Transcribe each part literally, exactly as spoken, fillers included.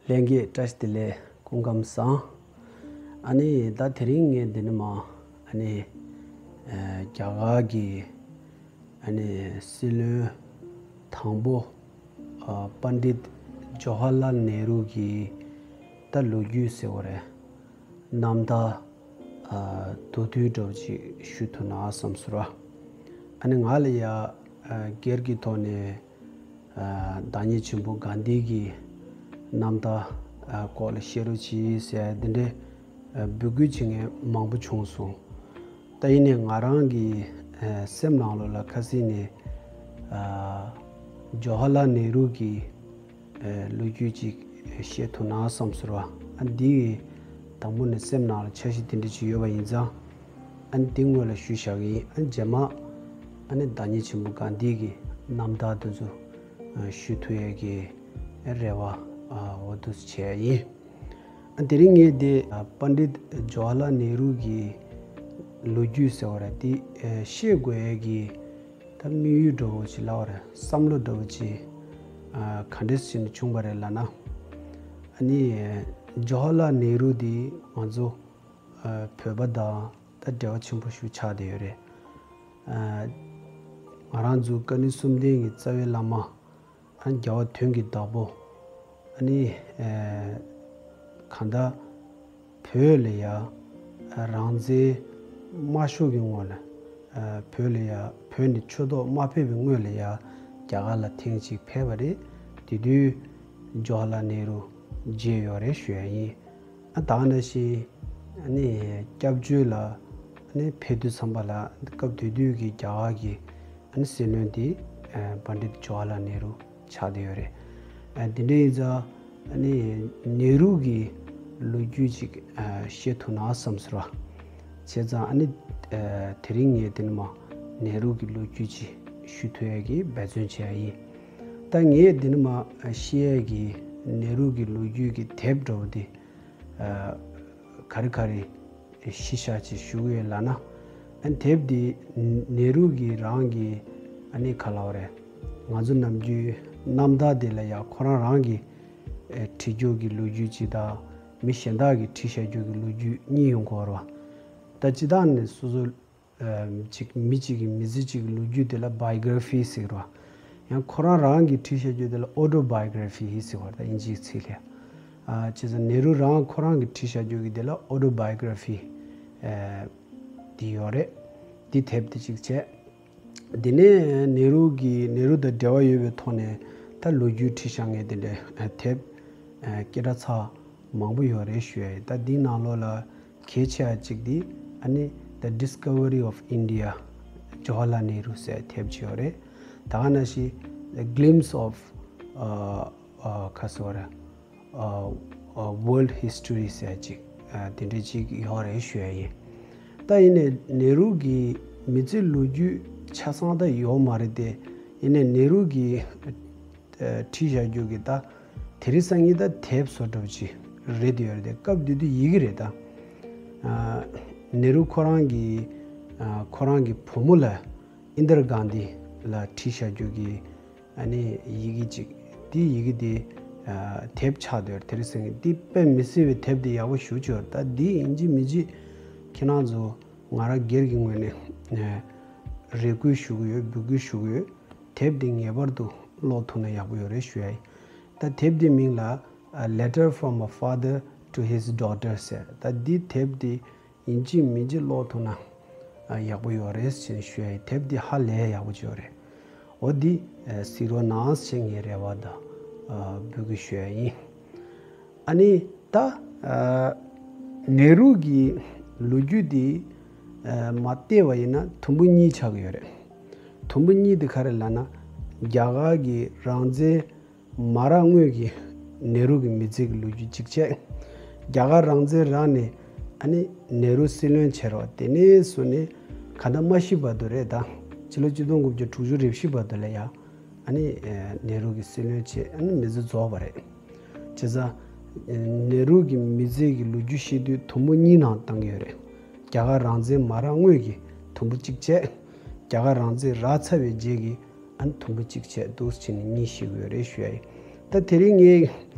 ལྷན་རྒྱས་བཀྲ་ཤིས་བདེ་ལེགས། སྐུ་ཁམས་བཟང་། ཨ་ནི་ད་དེ་རིང་ངས་འདི་ནས་མར་ཨ་ནི་ཨ་རྒྱ་གར་གྱི་ཨ་ནི་སྲིད་བློན་དང་པོ་ཨ་པཎྜི་ཏ་ཇོ་ཧར་ལཱལ་ནེ་རུ་གི་ད་ལོ་རྒྱུས་ཟེར་བ་རེད། རྣམ་ཐར་ཨ་མདོར་བསྡུས་འདྲ་བོ་ཅིག་ཞུ་ཐུབ་ན་བསམ་སོང་ར། ཨ་ནི་ང་ལ་ཡ་ཨ་སྒེར་གྱི་ཐོག་ནས་ཨ་བདག་ཉིད་ཆེན་པོ་གྷན་དྷི་གི་རྣམ་ཐར་ཨ་སྐོར་ལ་བཤད་རོགས་གྱིས་ཟེར་འདི་འདྲའི་ཨ་འབོད་སྐུལ་བྱེད་མཁན་མང་པོ་བྱུང་སོང་། ད་ཡིན་ནའི་ང་རང་གི་ཨ་སེམས་ནང་ལོགས་ལ་ཁ་སང་ནས་ཨ་ཇོ་ཧར་ལཱལ་ནེ་རུ་གི་ཨ་ལོ་རྒྱུས་ཅིག་བཤད་ཐུབ་ན་བསམ་སོང་ར། ཨ་འདི་གི་དང་པོ་ནས་སེམས་ནང་ལ་འཆར་གཞི་དེ་འདྲ་ཅིག་ཡོད་པ་ཡིན་ཙང་། ཨ་ནི་དེ་སྔོན་ལ་ཞུས་བཞག་གི་ཡིན། ཨ་ནི་རྗེས་མ་ཨ་ནི་བདག་ཉིད་ཆེན་པོ་གྷན་དྷི་གི་རྣམ་ཐར་དེ་ཚོ་ཨ་ཞུ་ཐུབ་ཡས་ཀྱི་རེ་བ་ཨ་འོ་འདུག་སེ་བྱས་ཡིན། ཨ་དེ་རིང་ངས་དེ་ཨ་པཎྜི་ཏ་ཇོ་ཧར་ལཱལ་ནེ་རུ་གི་ལོ་རྒྱུས་ཟེར་བ་རེད། དེ་ཨ་ཤེས་དགོས་ཡས་ཀྱི་ད་དམིགས་ཡུལ་འདྲ་བོ་ཅིག་ལབ་པ་རེད། བསམ་བློ་འདྲ་བོ་ཅིག་ཨ་ག་འདྲས་བྱས་ནས་བྱུང་བ་རེད་ལབ་ན། ཨ་ནི་ཨ་ཇོ་ཧར་ལཱལ་ནེ་རུ་དེ་ང་ཚོ་ཨ་བོད་པ་དང་ད་འབྲེལ་བ་ཆེན་པོ་ཞིག་ཆགས་བསྡད་ཡོད་རེད། ཨ་ང་རང་ཚོ་བཀའ་བློན་གསུམ་ལྡན་གྱི་རྩ་བའི་བླ་མ་ཨ་རྒྱལ་བ་དོན་གྱི་བདག་པོ། ཨ་ནི་ཨ་གང་ལྟར་བོད་ལ་ཡ་ཨ་རང་བཙན་མ་ཤོར་གྱི་སྔོན་ལ། ཨ་བོད་ལ་ཡ་བོད་ནས་ཆོས་ཐོག་མ་ཕེབས་པའི་སྔོན་ལ་ཡ་རྒྱ་གར་ལ་ཐེངས་གཅིག་ཕེབས་པ་རེད། དེ་དུས་ཇོ་ཧར་ལཱལ་ནེ་རུ་མཇལ་ཡོད་རེད་ཞུ་ཡ་ཡིན། ཨ་ད་ག་ནང་བཞིན་ཨ་ནི་སྐྱབས་བཅོལ་ལ་ཨ་ནི་ཕེབས་དུས་ཙམ་པ་ལ་སྐབས་དེ་དུས་ཀྱི་རྒྱ་གར་གྱི་ཨ་ནི་སྲིད་བློན་དེ་ཨ་པཎྜི་ཏ་ཇོ་ཧར་ལཱལ་ནེ་རུ་ཆགས་བསྡད་ཡོད་རེད། ཨ་དེ་འདྲ་ཡིན་ཙང་ཨ་ནི་ནེ་རུ་གི་ལོ་རྒྱུས་ཅིག་ཨ་བཤད་ཐུབ་ན་བསམ་སོང་ར། བྱས་ཙང་ཨ་ནི་ཨ་དེ་རིང་ངས་དེ་ནས་མར་ནེ་རུ་གི་ལོ་རྒྱུས་ཅིག་ཞུ་ཐུབ་ཡས་ཀྱི་འབད་བརྩོན་བྱས་ཡིན། ད་ངས་འདི་ནས་མར་བཤད་ཡས་ཀྱི་ནེ་རུ་གི་ལོ་རྒྱུས་ཀྱི་དེབ་འདྲ་བོ་དེ་ཨ་ག་རེ་ག་རེ་གཞི་བཞག་ཅིག་ཞུ་གི་ཡོད་ལབ་ན། ཨ་དེབ་འདི་ནེ་རུ་གི་རང་གི་ཨ་ནི་ག་ལབ་རེད། ང་ཚོ་ནམ་རྒྱུན་རྣམ་ཐར་དེ་ལ་ཡ་ཁོ་རང་རང་གི་ཨ་བྲིས་རྒྱུ་གི་ལོ་རྒྱུས་ཅིག་དང་མི་གཞན་དག་གིས་བྲིས་བཞག་རྒྱུ་གི་ལོ་རྒྱུས་གཉིས་ཡོང་གི་ཡོད་རེད་བ། ད་སྤྱིར་བཏང་ནས་སོ་སོ་ཨ་ཅིག་མི་གཅིག་གི་མི་ཚེ་གཅིག་གི་ལོ་རྒྱུས་དེ་ལ་བྷའི་གྷ་ར་ཕི་ཟེར་གི་རེད་བ། ཡང་ཁོ་རང་རང་གིས་བྲིས་བཞག་རྒྱུ་དེ་ལ་ཨོ་ཊོ་བྷའི་གྷ་ར་ཕི་ཟེར་གི་རེད་ད་དབྱིན་ཇིའི་ཚིག་ལ། ཨ་བྱས་ཙང་ནེ་རུ་རང་ཁོ་རང་གིས་བྲིས་བཞག་རྒྱུ་གི་དེ་ལ་ཨོ་ཊོ་བྷའི་གྷ་ར་ཕི་ཨ་དེ་ཡོད་རེད། དེ་དེབ་དེ་གཅིག་བྱས། དེ་ནས་ནེ་རུ་གི་ནེ་རུ་དང་འབྲེལ་བ་ཡོད་པའི་ཐོག་ནས་ད་ལོ་རྒྱུས་བྲིས་བཞག་མཁན་དེ་འདྲའི་དེབ་སྐད་གྲགས་ཚ་མང་པོ་ཡོད་རེད་ཞུ་ཡ་ཡིན། ད་འདིའི་ནང་ལོགས་ལ་གལ་ཆེ་བ་གཅིག་འདི་ཨ་ནི་The Discovery of India, Jawaharlal Nehru ཟེར་དེབ་ཅིག་ཡོད་རེད། ད་ག་ནང་བཞིན་The Glimpse of ཨ་ཨ་ག་ཟེར་བ་རེད། ཨ་ཨ་World History ཟེར་ཅིག་ཨ་དེ་འདྲ་ཅིག་ཡོད་རེད་ཞུ་ཡ་ཡིན། ད་ཡིན་ནའི་ནེ་རུ་གི་མི་ཚེ་ལོ་རྒྱུས་ཆ་ཚང་ད་ཡོད་མ་རེད་དེ། ཡིན་ནའི་ནེ་རུ་གི་ཨ་བྲིས་བཞག་རྒྱུ་གི་ད་དེ་རིང་སང་ཉིན་ད་དེབ་བཟོ་འདྲ་ཅིག་རེད་ཡོད་རེད་དེ། སྐབས་དེ་དུས་ཡི་གེ་རེད་ད། ཨ་ནེ་རུ་ཁོ་རང་གི་ཨ་ཁོ་རང་གི་བུ་མོ་ལ་ཨིན་དར་གྷན་དྷི་ལ་བྲིས་བཞག་རྒྱུ་གི་ཨ་ནི་ཡི་གེ་ཅིག་དེ་ཡི་གེ་དེ་ཨ་དེབ་ཆགས་བསྡད་ཡོད་རེད། དེ་རིང་སང་ཉིན་དེ་དཔེ་མི་སྲིད་པའི་དེབ་དེ་ཡག་པོ་ཞེ་པོ་ཅིག་ཡོད་རེད། ད་དེ་ཡིན་གཅིག་མིན་གཅིག་ཁྱེད་རང་ཚོ་ང་རང་སྒེར་གྱི་ངོས་ནས་ཨ་རེ་སྐུལ་ཞུ་གི་ཡོད། འབོད་སྐུལ་ཞུ་གི་ཡོད། དེབ་འདི་ངེས་པར་དུ་ཀློག་ཐུབ་ན་ཡག་པོ་ཡོད་རེད་ཞུ་ཡ་ཡིན། ད་དེབ་འདི་མིང་ལ་A Letter from a Father to His Daughter ཟེར། ད་འདི་དེབ་འདི་ཡིན་གཅིག་མིན་གཅིག་ཀློག་ཐུབ་ན་ཨ་ཡག་པོ་ཡོད་རེད་ཅེས་ཞུ་ཡ་ཡིན། དེབ་འདི་ཧ་ལས་ཡག་པོ་ཅིག་ཡོད་རེད། འོ་འདི་ཨ་གཟིགས་རོགས་གནང་ཞེས་ངའི་རེ་བ་དང་ཨ་འབོད་སྐུལ་ཞུ་ཡ་ཡིན། ཨ་ནི་ད་ཨ་ནེ་རུ་གི་ལོ་རྒྱུས་འདི་ཨ་མར་བལྟས་པ་ཡིན་ན་དུམ་བུ་གཉིས་ཆགས་ཀྱི་ཡོད་རེད། དུམ་བུ་གཉིས་དེ་ག་རེ་ལབ་ན། རྒྱ་གར་གྱི་རང་བཙན་མ་རག་སྔོན་གྱི་ནེ་རུ་གི་མི་ཚེ་གི་ལོ་རྒྱུས་གཅིག་བྱས། རྒྱ་གར་རང་བཙན་རག་ནས་ཨ་ནི་ནེ་རུ་སྲིད་བློན་བྱས་རོགས། དེ་ནས་བཟུང་ནས་ག་ད་མ་ཤི་བར་དུ་རེད་ད། ཕྱི་ལོ་ཆིག་སྟོང་དགུ་བརྒྱ་དྲུག་ཅུ་རེ་བཞི་བར་དུ་ལ་ཡ་ཨ་ནི་ཨ་ནེ་རུ་གི་སྲིད་བློན་བྱས། ཨ་ནི་མི་ཚེ་རྫོགས་པ་རེད། བྱས་ཙང་ནེ་རུ་གི་མི་ཚེ་གི་ལོ་རྒྱུས་བཤད་དུས་དུམ་བུ་གཉིས་ནང་བཏང་གི་ཡོད་རེད། རྒྱ་གར་རང་བཙན་མ་རག་སྔོན་གྱི་དུམ་བུ་གཅིག་བྱས། རྒྱ་གར་རང་བཙན་རག་ཚར་བའི་རྗེས་ཀྱི་ཨ་ནི་དུམ་བུ་གཅིག་བྱས་འདུག་སེ་བྱས་ནས་གཉིས་བཤད་ཀྱི་ཡོད་རེད་ཞུ་ཡ་ཡིན། ད་དེ་རིང་ངས་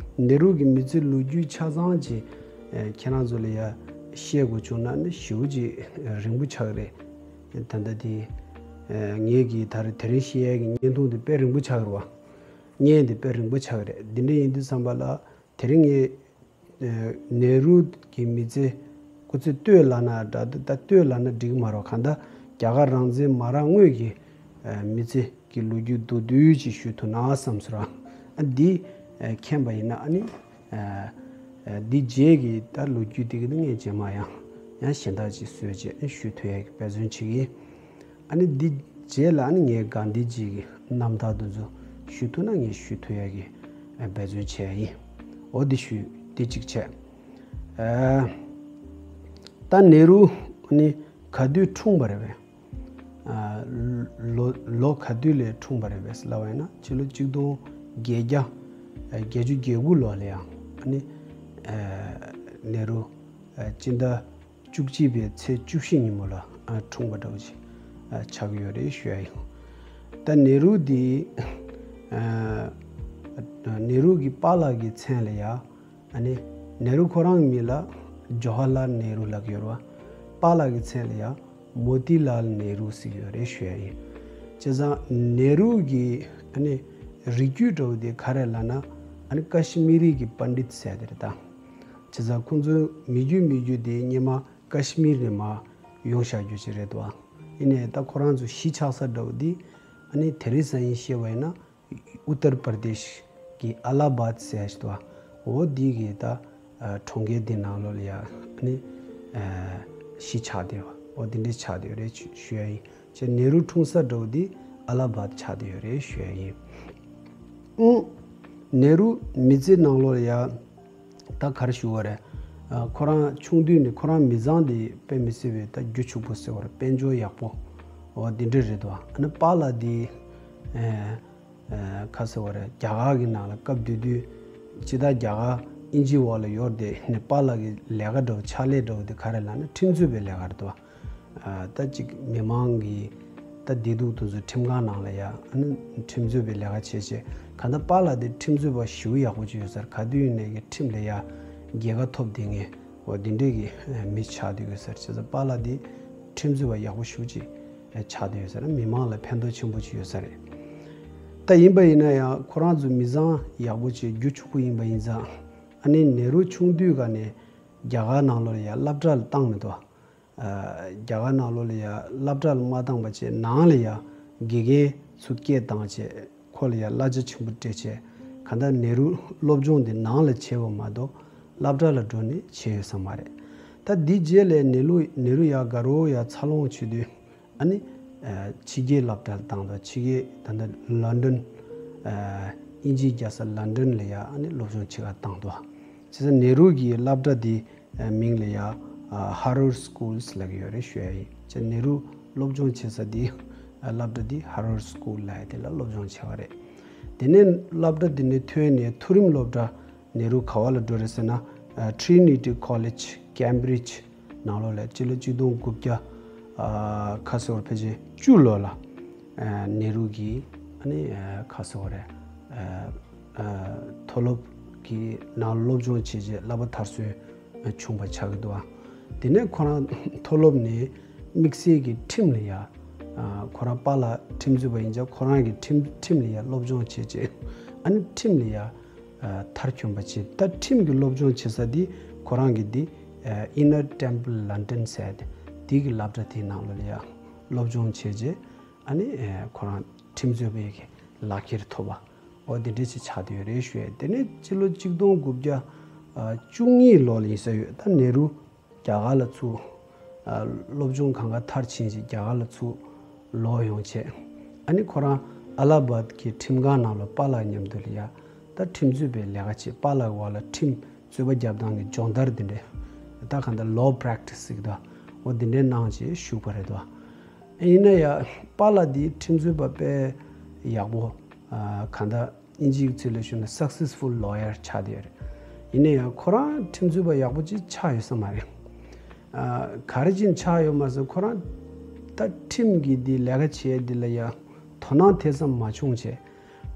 ནེ་རུ་གི་མི་ཚེ་ལོ་རྒྱུས་ཆ་ཚང་ཅིག་ཨ་ཁྱེད་རང་ཚོ་ལ་ཡ་བཤད་དགོས་བྱུང་ན་ནི་ཞེ་པོ་ཅིག་རིང་པོ་ཆགས་ཀྱི་རེད། ད་ལྟ་དེ་ཨ་ངས་གི་ད་རེས་དེ་རིང་བཤད་ཡ་གི་བརྙན་ཐུང་དེ་དཔེ་རིང་པོ་ཆགས་ཀྱི་རེད་བ། བརྙན་དེ་དཔེ་རིང་པོ་ཆགས་ཀྱི་རེད། འདི་འདྲ་ཡིན་དུས་ཙམ་པ་ལ་དེ་རིང་ངས་ནེ་རུ་གི་མི་ཚེ་སྐུ་ཚེ་སྟོད་ལབ་ན་འདྲ་འདུག་ད་སྟོད་ལབ་ན་འགྲིག་མ་རེད། གང་ལྟར་རྒྱ་གར་རང་བཙན་མ་རག་སྔོན་གྱི་མི་ཚེ་གི་ལོ་རྒྱུས་མདོར་བསྡུས་ཅིག་ཞུ་ཐུབ་ན་བསམ་སོང་ར། ཨ་འདི་མཁྱེན་པ་ཡིན་ན་ཨ་ནི་འདི་རྗེས་ཀྱི་ད་ལོ་རྒྱུས་དེ་གི་ནི་ངས་རྗེས་མ་ཡང་ཡང་གཞན་དག་ཅིག་བཟོས་རྗེས་ཞུ་ཐུབ་ཡ་གི་འབད་བརྩོན་བྱེད་ཀྱི་ཡིན། ཨ་ནི་འདི་རྗེས་ལ་ཨ་ནི་ངས་གྷན་དྷི་ཇི་གི་རྣམ་ཐར་དེ་ཚོ་ཞུ་ཐུབ་ན་ངས་ཞུ་ཐུབ་ཡ་གི་འབད་བརྩོན་བྱས་ཡིན། འོ་འདི་ཞུ་འདི་གཅིག་བྱས། ཨ་ད་ནེ་རུ་ནི་ག་དུས་འཁྲུངས་པ་རེད་པས། ཨ་ལོ་ལོ་ག་དུས་ལ་འཁྲུངས་པ་རེད་པས་ལབ་པ་ཡིན་ན་ཕྱི་ལོ་གཅིག་སྟོང་བརྒྱད་བརྒྱ་ཨ་བརྒྱད་ཅུ་གྱ་དགུ་ལོ་ལ་ཡང་ཨ་ནི་ཨ་ནེ་རུ་ཨ་སྤྱི་ཟླ་བཅུ་གཅིག་པའི་ཚེས་བཅུ་བཞི་ཉིན་མོ་ལ་ཨ་འཁྲུངས་པ་འདྲ་བོ་ཅིག་ཨ་ཆགས་ཀྱི་ཡོད་རེད་ཞུ་ཡ་ཡིན། ད་ནེ་རུ་འདི་ཨ་ནེ་རུ་གི་པཱ་ལགས་ཀྱི་མཚན་ལ་ཡ་ཨ་ནི་ནེ་རུ་ཁོ་རང་གི་མིང་ལ་ཇོ་ཧར་ལཱལ་ནེ་རུ་ལབ་ཀྱི་ཡོད་རེད་བ། པཱ་ལགས་ཀྱི་མཚན་ལ་ཡ་མོ་ཏི་ལཱལ་ནེ་རུ་ཟེར་གྱི་ཡོད་རེད་ཞུ་ཡ་ཡིན། བྱས་ཙང་ནེ་རུ་གི་ཨ་ནི་རིགས་རྒྱུད་འདྲ་བོ་དེ་ག་རེ་ལབ་ན་ཨ་ནི་ཀ་ཤི་མི་རི་གི་པཎྜི་ཏ་ཟེར་དེ་རེད་ད། བྱས་ཙང་ཁོང་ཚོའི་མི་རྒྱུད་མི་རྒྱུད་དེ་སྔོན་མ་ཀ་ཤི་མིར་ནས་མར་ཡོང་བཞག་རྒྱུ་ཅིག་རེད་དོ། ཡིན་ནའི་ད་ཁོ་རང་ཚོ་གཞིས་ཆགས་ས་འདྲ་བོ་འདི་ཨ་ནི་དེ་རིང་སང་ཉིན་བཤད་པ་ཡིན་ན་ཨུ་ཏར་པར་དེཤ་གི་ཨ་ལ་ཧ་བཱད་ཟེར་ཞིག་འདུག་འོ་འདི་གི་ད་ཨ་གྲོང་ཁྱེར་འདི་ནང་ལོགས་ལ་ཡ་ཨ་ནི་ཨ་གཞིས་ཆགས་བསྡད་པ་འོ་འདི་འདྲས་ཆགས་བསྡད་ཡོད་རེད་ཞུ་ཞུ་ཡ་ཡིན། བྱས་ནེ་རུ་འཁྲུངས་ས་འདྲ་བོ་འདི་ཨ་ལ་ཧ་བཱད་ཆགས་བསྡད་ཡོད་རེད་ཞུ་ཡ་ཡིན། ཨུ་ནེ་རུ་མི་ཚེ་ནང་ལོགས་ལ་ཡ། ད་ག་རེ་ཞུ་བ་རེད། ཨ་ཁོ་རང་ཆུང་དུས་ནས་ཁོ་རང་མི་ཚང་དེ་དཔེ་མི་སྲིད་པའི་ད་རྒྱུ་ཕྱུག་པོ་ཟེར་བ་རེད། དཔལ་འབྱོར་ཡག་པོ་འོ་འདི་འདྲ་རེད་དོ། ཨ་ནི་པཱ་ལགས་དེ་ཨེ་ཨེ་ག་ཟེར་བ་རེད། རྒྱ་གར་གྱི་ནང་ལ་སྐབས་དེ་དུས་སྤྱི་བཏང་རྒྱ་གར་དབྱིན་ཇིའི་འོག་ལ་ཡོད་དེ་ནས་པཱ་ལགས་ཀྱི་ལས་ཀ་འདྲ་བོ་ཕྱག་ལས་འདྲ་བོ་དེ་ག་རེ་ལབ་ན་ཁྲིམས་རྩོད་པའི་ལས་ཀ་རེད་དོ། ཨ་ད་ཅིག་མི་མང་གི་ད་བདེ་སྡུག་དེ་ཚོ་ཁྲིམས་ཁང་ནང་ལ་ཡ་ཨ་ནི་ཁྲིམས་རྩོད་པའི་ལས་ཀ་བྱེད་བྱེད་གང་ལྟར་པཱ་ལགས་དེ་ཁྲིམས་རྩོད་པ་ཞེ་པོ་ཡག་པོ་ཅིག་ཡོད་ས་རེད། ག་དུས་ཡིན་ནའི་གི་ཁྲིམས་ལ་ཡ་རྒྱལ་ཁ་ཐོབ་བསྡད་མཁན་འོ་དེ་འདྲས་ཀྱི་མི་ཆགས་བསྡད་ཡོད་ས་རེད། བྱས་ཙང་པཱ་ལགས་དེ་ཁྲིམས་རྩོད་པ་ཡག་པོ་ཞེ་པོ་ཅིག་ཆགས་བསྡད་ཡོད་ས་རེད། མི་མང་ལ་ཕན་ཐོགས་ཆེན་པོ་ཅིག་ཡོད་ས་རེད། ད་ཡིན་པ་ཡིན་ན་ཡང་ཁོ་རང་ཚོ་མི་ཚང་ཡག་པོ་ཅིག་རྒྱུ་ཕྱུག་པོ་ཡིན་པ་ཡིན་ཙང་ཨ་ནི་ནེ་རུ་ཆུང་དུས་ག་ནས་རྒྱ་གར་ནང་ལོགས་ལ་ཡ་སློབ་གྲྭ་ལ་བཏང་མི་འདུག་ཨ་རྒྱ་གར་ནང་ལོགས་ལ་ཡ་སློབ་གྲྭ་ལ་མ་བཏང་པ་བྱས་ནང་ལ་ཡ་དགེ་རྒན་ཚུར་སྐད་བཏང་བྱས་ཁོ་ལ་ཡ་གླ་ཆ་ཆེན་པོ་སྤྲད་བྱས་གང་ལྟར་ནེ་རུ་སློབ་སྦྱོང་དེ་ནང་ལ་བྱས་པ་མ་གཏོགས་སློབ་གྲྭ་ལ་འགྲོ་ནས་བྱས་ཡོད་ས་མ་རེད། ད་འདི་རྗེས་ལ་ནེ་རུ་ནེ་རུ་ཡ་དགའ་རོགས་ཡ་འཚར་ལོངས་བྱེད་དུས་ཨ་ནི་ཨ་ཕྱི་རྒྱལ་སློབ་གྲྭ་ལ་བཏང་འདུག་ཕྱི་རྒྱལ་ད་ལྟ་ལོན་ཌོན་ཨ་དབྱིན་ཇིའི་རྒྱལ་ས་ལོན་ཌོན་ལ་ཡ་ཨ་ནི་སློབ་སྦྱོང་བྱེད་ག་བཏང་འདུག་བྱས་ཙང་ནེ་རུ་གི་སློབ་གྲྭ་འདི་མིང་ལ་ཡ་ཧ་རོར་སི་ཀུལ་ལབ་ཀྱི་ཡོད་རེད་ཞུ་ཡ་ཡིན། བྱས་ཙང་ནེ་རུ་སློབ་སྦྱོང་བྱེད་ས་འདི་སློབ་གྲྭ་འདི་ཧ་རོར་སི་ཀུལ་ལབ་ཡ་དེ་ལ་སློབ་སྦྱོང་བྱས་པ་རེད། དེ་ནས་སློབ་གྲྭ་འདི་ནས་ཐོན་ནས་མཐོ་རིམ་སློབ་གྲྭ་ནེ་རུ་ག་བ་ལ་འགྲོ་རེད་ཟེར་ན་ཨ་Trinity College Cambridge ནང་ལོགས་ལ་སྤྱི་ལོ་གཅིག་སྟོང་དགུ་བརྒྱ་ཨ་ཁ་སོར་ཕལ་ཆེར་བཅུ་ལོ་ལ་ཨ་ནེ་རུ་གི་ཨ་ནི་ཨ་ཁ་སོར་རེད་ཨ་ཨ་མཐོ་སློབ་ཀྱི་ནང་སློབ་སྦྱོང་བྱས་རྗེས་བསླབ་པ་མཐར་སོན་བྱུང་བ་ཆགས་ཀྱི་འདུག་དེ་ནས་ཁོ་རང་མཐོ་སློབ་ནས་དམིགས་བསལ་གྱི་ཁྲིམས་ལ་ཡ་ཨ་ཁོ་རང་པཱ་ལགས་ཁྲིམས་རྩོད་པ་ཡིན་ཙང་ཁོ་རང་གི་ཁྲིམས་ཁྲིམས་ལ་ཡ་སློབ་སྦྱོང་བྱས་རྗེས་ཨ་ནི་ཁྲིམས་ལ་ཡ་ཨ་མཐར་འཁྱོལ་བ་བྱས། ད་ཁྲིམས་ཀྱི་སློབ་སྦྱོང་བྱེད་ས་འདི་ཁོ་རང་གི་འདི་ཨ་Inner Temple London ཟེར་ཏེ་འདི་གི་སློབ་གྲྭ་དེའི་ནང་ལོགས་ལ་ཡ་སློབ་སྦྱོང་བྱས་རྗེས་ཨ་ནི་ཨ་ཁོ་རང་ཁྲིམས་རྩོད་པའི་གི་ལག་ཁྱེར་ཐོབ་པ་འོ་དེ་འདྲ་ཅིག་ཆགས་བསྡད་ཡོད་རེད་ཞུ་ཡ། དེ་ནས་སྤྱི་ལོ་གཅིག་སྟོང་དགུ་བརྒྱ་ཨ་བཅུ་གཉིས་ལོ་ལ་ཡིན་ས་ཡོད། ད་ནེ་རུ་རྒྱ་གར་ལ་ཚུར་ཨ་སློབ་སྦྱོང་གང་ག་མཐར་ཕྱིན་རྗེས་རྒྱ་གར་ལ་ཚུར་ལོག་ཡོང་བྱས། ཨ་ནི་ཁོ་རང་ཨ་ལ་ཧ་བཱད་ཀྱི་ཁྲིམས་ཁང་ནང་ལ་པཱ་ལགས་མཉམ་དུ་ལ་ཡ་ད་ཁྲིམས་རྩོད་པའི་ལས་ཀ་བྱས། པཱ་ལགས་འོག་ལ་ཁྲིམས་རྩོད་པ་རྒྱབ་སྟངས་ཀྱི་སྦྱོང་བརྡར་འདི་འདྲས་ད་གང་ལྟར་law practice ཟེར་གི་འདུག་འོ་འདི་འདྲས་གནང་བྱས་བཞུགས་པ་རེད་འདུག་ཡིན་ན་ཡང་པཱ་ལགས་འདི་ཁྲིམས་རྩོད་པ་དཔེ་ཡག་པོ་ཨ་གང་ལྟར་དབྱིན་ཇིའི་ཚིག་ལ་ཞུས་ན་successful lawyer ཆགས་བསྡད་ཡོད་རེད། ཡིན་ན་ཡང་ཁོ་རང་ཁྲིམས་རྩོད་པ་ཡག་པོ་ཅིག་ཆགས་ཡོད་ས་མ་རེད། ཨ་ག་རེ་བྱས་ནས་ཆགས་ཡོད་མ་ཟད་ཁོ་རང་ད་ཁྲིམས་ཀྱི་འདི་ལས་ཀ་བྱེད་འདི་ལ་ཡང་དོ་སྣང་དེ་ཙམ་མ་བྱུང་བྱས།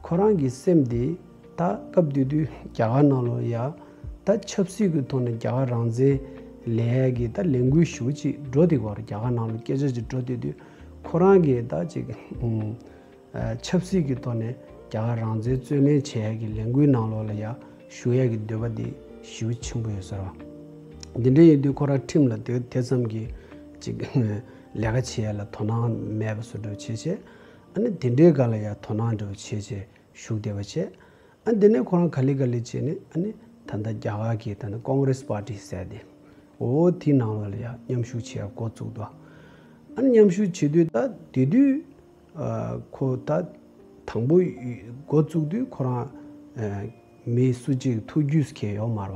ཁོ་རང་གི་སེམས་འདི་ ད་སྐབས་དེ་དུས་རྒྱ་གར་ནང་ལོགས་ཡ་ད་ཆབ་སྲིད་ཀྱི་ཐོག་ནས་རྒྱ་གར་རང་བཙན་ལེན་ཡ་གི་ད་ལས་འགུལ་ཞེ་པོ་ཅིག་འགྲོ་བསྡད་ཀྱི་ཡོད་རེད། རྒྱ་གར་ནང་ལོགས་སྐད་ཆ་ཅིག་འགྲོ་བསྡད་དུས་ཁོ་རང་གིས་ད་ཅིག་ཨུམ། ཆབ་སྲིད་ཀྱི་ཐོག་ནས་རྒྱ་གར་རང་བཙན་རྩོད་ལེན་བྱེད་ཡ་གི་ལས་འགུལ་ནང་ལོགས་ལ་ཡ་ཞུགས་ཡ་གི་འདོད་པ་དེ་ཞེ་པོ་ཆེན་པོ་ཡོད་ས་རེད་བ། འདི་འདྲ་ཡིན་དུས་ཁོ་རང་ཁྲིམས་ལ་དེ་དེ་ཙམ་གྱི་ཅིག་ལས་ཀ་བྱེད་ཡ་ལ་དོ་སྣང་མེད་པ་བཟོ་འདྲ་བྱེད་བྱས། ཨ་ནི་དེ་འདྲའི་སྒང་ལ་ཡ་དོ་སྣང་འདྲ་བྱེད་བྱས་ཞུགས་བསྡད་པ་བྱས། ཨ་ནི་དེ་ནས་ཁོ་རང་ག་ལེ་ག་ལེ་བྱས་ནས་ཨ་ནི་ད་ལྟ་རྒྱ་གར་གྱི་ད་ལྟ་ཀོང་རེས་པར་ཏི་ཟེར་དེ། འོ་དེའི་ནང་ལོགས་ལ་ཡ་མཉམ་ཞུགས་བྱེད་ཡ་འགོ་བཙུགས་འདུག་ཨ་ནི་མཉམ་ཞུགས་བྱེད་དུས་ད་དེ་དུས་ཨ་ཁོ་ད་དང་པོ་འགོ་བཙུགས་དུས་ཁོ་རང་ཨ་མི་སུ་གཅིག་ཐུགས་རྒྱུས་ཁེལ་ཡོད་མ་རེད་བ།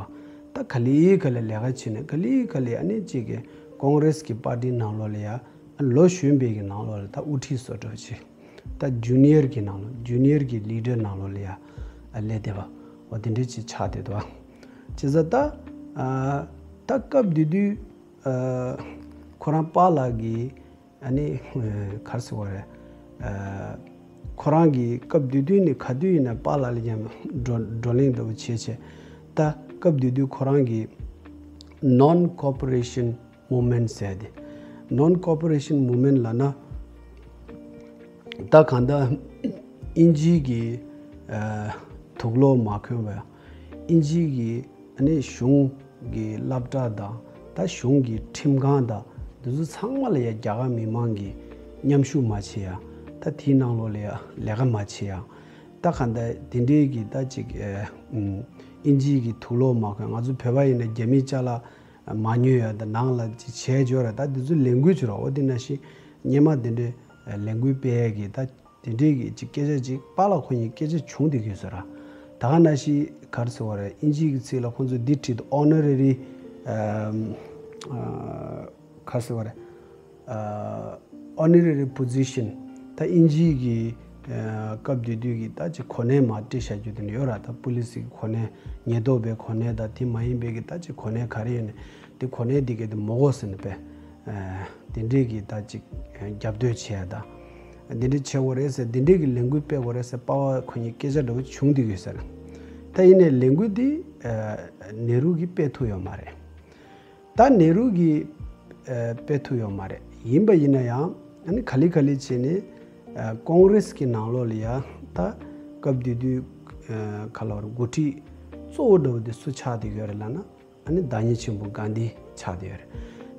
ད་ག་ལེ་ག་ལེ་ལས་ཀ་བྱས་ནས་ག་ལེ་ག་ལེ་ཨ་ནི་གཅིག་གི་ཀོང་རེས་ཀྱི་པར་ཏི་ནང་ལོགས་ལ་ཡ་ལོ་གཞོན་པའི་གི་ནང་ལོགས་ལ་ད་དབུ་ཁྲིད་བཟོ་འདྲ་བྱས། ད་ཇུ་ནི་ཡར་གྱི་ནང་ལོགས་ཇུ་ནི་ཡར་གྱི་ལི་ཌར་ནང་ལོགས་ལ་ཡ་ཨ་སླེབས་བསྡད་པ། འོ་དེ་འདྲ་ཅིག་ཆགས་བསྡད་འདུག་བ། བྱས་ཙང་ད་ཨ་ད་སྐབས་དེ་དུས་ཨ་ཁོ་རང་པཱ་ལགས་ཀྱིས་ཨ་ནི་ག་རེ་ཟེར་དགོས་རེད། ཨ་ཁོ་རང་གིས་སྐབས་དེ་དུས་ནས་ག་དུས་ཡིན་ན་པཱ་ལགས་ལ་ཡང་བགྲོ་བགྲོ་གླེང་འདྲ་པོ་བྱས་བྱས། ད་སྐབས་དེ་དུས་ཁོ་རང་གིས་Non-Cooperation Movement ཟེར་ཏེ། Non-Cooperation Movement ལབ་ན་ད་གང་ལྟར་དབྱིན་ཇིའི་གི་ཨ་དུག་ལོག་མ་གོན་པ། དབྱིན་ཇིའི་གི་ཨ་ནི་གཞུང་གི་སློབ་གྲྭ་དང་ད་གཞུང་གི་ཁྲིམས་ཁང་དང་འདི་ཚོ་ཚང་མ་ལ་ཡ་རྒྱ་གར་མི་མང་གིས་མཉམ་ཞུགས་མ་བྱེད་ཡ། ད་དེའི་ནང་ལོགས་ལ་ཡ་ལས་ཀ་མ་བྱེད་ཡ། ད་གང་ལྟར་དེ་འདྲའི་གི་ད་ཅིག་ཨ་ཨུམ་དབྱིན་ཇིའི་གི་དུག་ལོག་མ་གོན། ང་ཚོ་བོད་པ་ཡིན་ན་རྒྱ་མི་ཅ་ལག་མ་ཉོས་ཡ་ད་ནང་ལ་ཅིག་བྱས་འཇོག་ར། ད་འདི་ཚོ་ལས་འགུལ་བྱེད་ར། འོ་དེ་ནང་བཞིན་སྔོན་མ་དེ་འདྲའི་ལས་འགུལ་སྤེལ་ཡ་གི་ད་དེ་འདྲའི་གི་ཅིག་སྐད་ཆ་ཅིག་པཱ་ལགས་ཁོ་གཉིས་སྐད་ཆ་བྱུང་བསྡད་ཀྱི་ཡོད་ས་ར། ད་ག་ནང་བཞིན་ག་རེ་ཟེར་བ་རེད། དབྱིན་ཇིའི་གི་ཚིག་ལ་ཁོང་ཚོས་འདི་བྲིས་འདུག Honorary ཨ་ཨ་ག་རེ་ཟེར་བ་རེད། ཨ་Honorary Position། ད་དབྱིན་ཇིའི་གི་ཨ་སྐབས་དེ་དུས་ཀྱི་ད་ཅིག་གོ་གནས་མར་སྤྲད་བཞག་རྒྱུ་དེ་འདྲ་ཡོད་ར། ད་པུ་ལི་སི་གི་གོ་གནས། ཉེན་རྟོག་པའི་གོ་གནས་དང་དེ་མ་ཡིན་པའི་གི་ད་ཅིག་གོ་གནས་ག་རེ་ཡོད་ནས་དེ་གོ་གནས་དེ་གའི་དེ་མི་དགོས་ཟེར་ནས་པས། ཨ་དེ་འདྲའི་གི་ད་ཅིག་རྒྱབ་གཏོད་བྱས་ཡ་ད། དེ་འདྲའི་བྱེད་དགོས་རེད་ཟེར། དེ་འདྲའི་གི་ལས་འགུལ་སྤེལ་དགོས་རེད་ཟེར་པཱ་ལགས་ཁོ་གཉིས་སྐད་ཆ་འདྲ་པོ་བྱུང་བསྡད་ཀྱི་ཡོད་ཟེར། ད་ཡིན་ནའི་ལས་འགུལ་འདི་ཨ་ནེ་རུ་གིས་སྤེལ་ཐུབ་ཡོད་མ་རེད། ད་ནེ་རུ་གིས་ཨ་སྤེལ་ཐུབ་ཡོད་མ་རེད། ཡིན་པ་ཡིན་ན་ཡང་ཨ་ནི་ག་ལེ་ག་ལེ་བྱས་ནས་ཨ་ཀོང་རེས་ཀྱི་ནང་ལོགས་ལ་ཡ་ད་སྐབས་དེ་དུས་ཨ་ག་ལབ་རེད། འགོ་ཁྲིད་གཙོ་བོ་འདྲ་པོ་དེ་སུ་ཆགས་བསྡད་ཡོད་རེད་ལབ་ན་ཨ་ནི་བདག་ཉིད་ཆེན་པོ་གྷན་དྷི་ཆགས་བསྡད་ཡོད་རེད།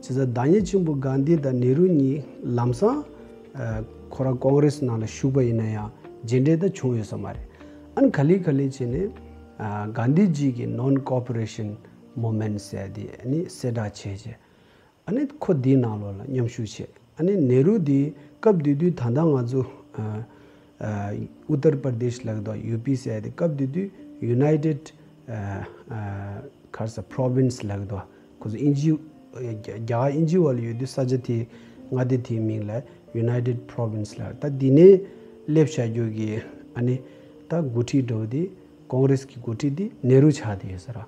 བྱས་ཙང་བདག་ཉིད་ཆེན་པོ་གྷན་དྷི་དང་ནེ་རུ་གཉིས་ལམ་སང་ཨ་ཁོ་རང་ཀོང་རེས་ནང་ལ་ཞུགས་པ་ཡིན་ན་ཡང་མཇལ་འཕྲད་ད་བྱུང་ཡོད་ས་མ་རེད། ཨ་ནི་ག་ལེ་ག་ལེ་བྱས་ནས་ཨ་གྷན་དྷི་ཇི་གི་Non-Cooperation Movement ཟེར་དེ་ཨ་ནི་གསལ་བསྒྲགས་བྱས་རྗེས། ཨ་ནི་ཁོ་འདིའི་ནང་ལོགས་ལ་མཉམ་ཞུགས་བྱས། ཨ་ནི་ནེ་རུ་འདི་སྐབས་དེ་དུས་ད་ལྟ་ང་ཚོ་ཨ་ཨ་ཨུ་ཏར་པར་དེཤ་ལབ་ཀྱི་འདུག་ཡུ་པི་ཟེར་ཡ་དེ་སྐབས་དེ་དུས་United ཨ་ཨ་ག་རེ་ཟེར་Province ལབ་ཀྱི་འདུག་ཁོ་ཚོ་དབྱིན་ཇི་རྒྱ་རྒྱ་གར་དབྱིན་ཇི་བ་ལ་ཡོད་དུས་ས་ཆ་དེ་མངའ་སྡེ་དེའི་མིང་ལ་United Province ལབ། ད་འདི་ནས་སླེབས་བཞག་རྒྱུ་གི་ཨ་ནི་ད་འགོ་ཁྲིད་འདྲ་པོ་དེ་ཀོང་རེས་ཀྱི་འགོ་ཁྲིད་དེ་ནེ་རུ་ཆགས་བསྡད་ཡོད་ས་རེད།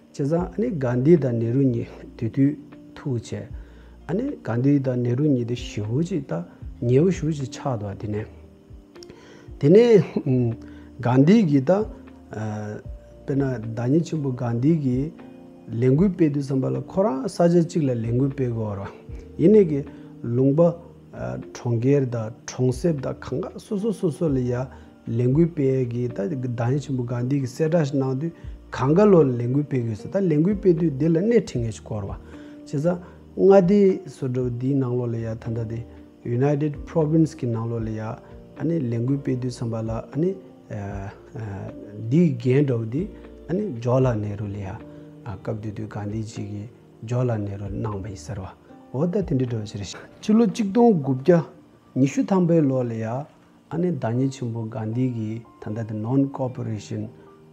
བྱས་ཙང་ཨ་ནི་གྷན་དྷི་དང་ནེ་རུ་གཉིས་དེ་དུས་ཐུག་བྱས། ཨ་ནི་གྷན་དྷི་དང་ནེ་རུ་གཉིས་དེ་ཞེ་པོ་ཅིག་ད་ཉེ་པོ་ཞེ་པོ་ཅིག་ཆགས་འདུག་དེ་ནས་དེ་ནས་ཨུམ་གྷན་དྷི་གིས་ད་ཨ་དཔེར་ན་བདག་ཉིད་ཆེན་པོ་གྷན་དྷི་གིས་ལས་འགུལ་སྤེལ་དུས་ཙམ་པ་ལ་ཁོ་རང་ས་ཆ་གཅིག་ལ་ལས་འགུལ་སྤེལ་དགོས་རེད། ཡིན་ནའི་གི་ལུང་པ་ཨ་གྲོང་ཁྱེར་དང་གྲོང་གསེབ་དང་གང་ག་སོ་སོ་སོ་སོ་ལ་ཡ་ལས་འགུལ་སྤེལ་གི་ད་བདག་ཉིད་ཆེན་པོ་གྷན་དྷི་གིས་གསལ་བསྒྲགས་ཤིག་གནང་དུས་གང་ག་ལོ་ལ་ལས་འགུལ་སྤེལ་གི་ཡོད་ཟེར། ད་ལས་འགུལ་སྤེལ་དུས་འདི་ལ་སྣེ་ཁྲིད་མཁན་ཞིག་དགོས་རེད་བ། བྱས་ཙང་མངའ་སྡེ་སོ་འདྲ་བོ་འདིའི་ནང་ལོགས་ལ་ཡ་ད་ལྟ་དེ་United Province གི་ནང་ལོགས་ལ་ཡ་ཨ་ནི་ལས་འགུལ་སྤེལ་དུས་ཙམ་པ་ལ་ཨ་ནི་ཨ་ཨ་འདིའི་འགན་འདྲ་བོ་འདི་ཨ་ནི་ཇོ་ལ་ནེ་རུ་ལ་ཡ་ཨ་སྐབས་དེ་དུས་གྷན་དྷི་ཇི་གི་ཇོ་ལ་ནེ་རུ་གནང་བ་ཡིན་ཟེར་བ། འོ་ད་དེ་འདྲའི་འདྲ་བོ་ཞིག་རེད། ཕྱི་ལོ་གཅིག་སྟོང་དགུ་བརྒྱ་ཉི་ཤུ་ཐམ་པའི་ལོ་ལ་ཡ་ཨ་ནི་བདག་ཉིད་ཆེན་པོ་གྷན་དྷི་གིས་ད་ལྟ་དེ་Non Cooperation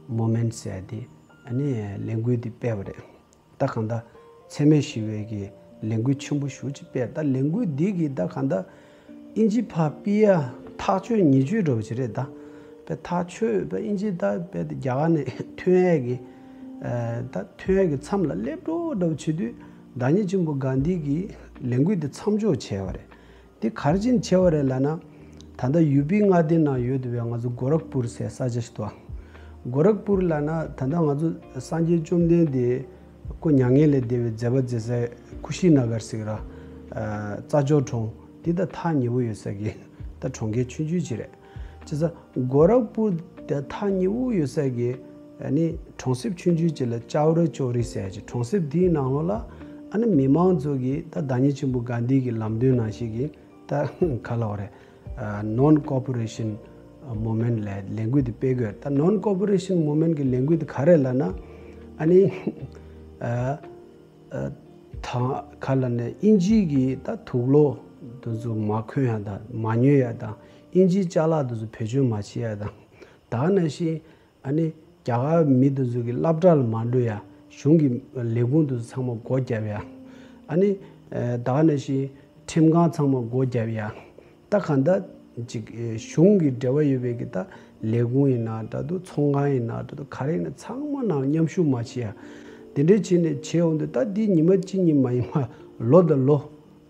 Movement ཟེར་ཏེ་ཨ་ནི་ལས་འགུལ་འདི་སྤེལ་བ་རེད། ད་གང་ལྟར་འཚེ་མེད་ཞི་བའི་གི་ལས་འགུལ་ཆེན་པོ་ཞེ་པོ་ཅིག་སྤེལ། ད་ལས་འགུལ་འདི་གིས་ད་གང་ལྟར་དབྱིན་ཇི་ཕར་ཕུད་ཡ་ཐག་ཆོད་ཉེས་ཆད་འདྲ་བོ་ཅིག་རེད་ད། པས་ཐག་ཆོད་པས་དབྱིན་ཇི་ད་པས་རྒྱ་གར་ནས་ཐོན་ཡས་ཀྱི་ཨ་ད་ཐོན་ཡས་ཀྱི་མཚམས་ལ་སླེབས་འགྲོ་འདྲ་བོ་བྱེད་དུས་བདག་ཉིད་ཆེན་པོ་གྷན་དྷི་གིས་ལས་འགུལ་འདི་མཚམས་འཇོག་བྱས་པ་རེད། འདི་ག་རེ་བྱས་ནས་བྱས་པ་རེད་ལབ་ན། ད་ལྟ་ཡུ་པི་མངའ་སྡེ་ནང་ཡོད་བསྡད་པའི་ང་ཚོ་གོ་རག་པུར་ཟེར་ས་ཆ་ཞིག་འདུག་གོ་རག་པུར་ལབ་ན་ད་ལྟ་ང་ཚོ་སངས་རྒྱས་བཅོམ་ལྡན་འདས་སྐུ་མྱ་ངན་ལས་འདས་པའི་མཛད་པ་མཛད་ས་ཀུ་ཤི་ན་གར་ཟེར་གི་ར། རྩྭ་མཆོག་གྲོང་འདི་ད་ཐག་ཉེ་པོ་ཡོད་ས་གི་ད་གྲོང་ཁྱེར་ཆུང་ཆུང་ཅིག་རེད། བྱས་ཙང་གོ་རག་པུར་དེ་ཐག་ཉེ་པོ་ཡོད་ས་གི་ཨ་ནི་གྲོང་གསེབ་ཆུང་ཆུང་ཅིག་ལ་ཅའོ་ར་ཅོ་རི་ཟེར་ཡ་ཅིག་གྲོང་གསེབ་དེའི་ནང་ལོགས་ལ་ཨ་ནི་མི་མང་ཚོ་གིས་ད་བདག་ཉིད་ཆེན་པོ་གྷན་དྷི་གི་ལམ་སྟོན་ནང་བཞིན་གི་ད་ག་ལབ་དགོས་རེད། ཨ་Non Cooperation Movement ལབ་ལས་འགུལ་འདི་སྤེལ་དགོས། ད་Non Cooperation Movement གི་ལས་འགུལ་འདི་ག་རེ་ལབ་ན། ཨ་ནི་ཨ་ཨ་ད་ག་ལབ་ན་དབྱིན་ཇི་གི་ད་དུག་ལོག་དེ་ཚོ་མ་གོན་ཡ་དང་མ་ཉོ་ཡ་དང་དབྱིན་ཇིའི་ཅ་ལག་དེ་ཚོ་བེད་སྤྱོད་མ་བྱེད་ཡ་དང་ད་ག་ནང་བཞིན། ཨ་ནི་རྒྱ་གར་མི་དེ་ཚོ་གི་སློབ་གྲྭ་ལ་མ་འགྲོ་ཡ། གཞུང་གི་ལས་ཁུངས་དེ་ཚོ་ཚང་མ་སྒོ་བརྒྱབ་ཡ། ཨ་ནི་ཨ་ད་ག་ནང་བཞིན་ཁྲིམས་ཁང་ཚང་མ་སྒོ་བརྒྱབ་ཡ། ད་གང་ལྟར་ཅིག་ཨ་གཞུང་གི་འབྲེལ་བ་ཡོད་པའི་གི་ད་ལས་ཁུངས་ཡིན་ན་འདྲ་འདུག་ཚོང་ཁང་ཡིན་ན་འདྲ་འདུག་ག་རེ་ཡིན་ན་ཚང་མ་ནང་མཉམ་ཞུགས་མ་བྱེད་ཡ། དེ་འདྲས་བྱས་ནས་བྱས་འོང་དུས་ད་འདི་ཉི་མ་གཅིག་གཉིས་མ་ཡིན་པ་ལོ་དང་ལོ།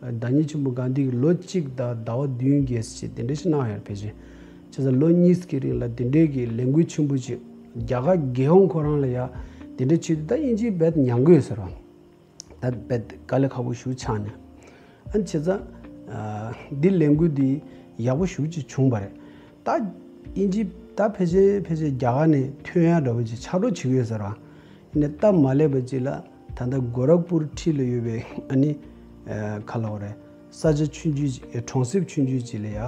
བདག་ཉིད་ཆེན་པོ་གྷན་དྷི་གི་ལོ་གཅིག་དང་ཟླ་བ་བདུན་བརྒྱད་ཅིག་དེ་འདྲ་ཞིག་གནང་ཡོད་རེད། ཕལ་ཆེར་བྱས་ཙང་ལོ་གཉིས་ཀྱི་རིང་ལ་དེ་འདྲའི་གི་ལས་འགུལ་ཆེན་པོ་ཅིག་རྒྱ་གར་རྒྱལ་ཡོངས་ཁོ་རང་ལ་ཡ་དེ་འདྲ་བྱེད་དུས་ད་དབྱིན་ཇིའི་རྦད་དེ་མྱང་གི་ཡོད་ཟེར་བ། ད་རྦད་དེ་དཀའ་ལས་ཁག་པོ་ཞེ་པོ་ཆགས་ནས། ཨ་ནི་བྱས་ཙང་ཨ་འདི་ལས་འགུལ་འདི་ཡག་པོ་ཞེ་པོ་ཅིག་བྱུང་བ་རེད། ད་དབྱིན་ཇི་ད་ཕལ་ཆེར་ཕལ་ཆེར་རྒྱ་གར་ནས་ཐོན་ཡ་འདྲ་བོ་ཅིག་ཆགས་འགྲོ་བྱེད་ཀྱི་ཡོད་ཟེར་བ། ཡིན་ནའི་སྟབས་མ་ལེགས་པ་ཅིག་ལ་ད་ལྟ་གོ་རག་པུར་འཁྲིས་ལ་ཡོད་པའི་ཨ་ནི་ཨ་ག་ལབ་དགོས་རེད། ས་ཆ་ཆུང་ཆུང་ཅིག་གྲོང་གསེབ་ཆུང་ཆུང་ཅིག་ལ་ཡ་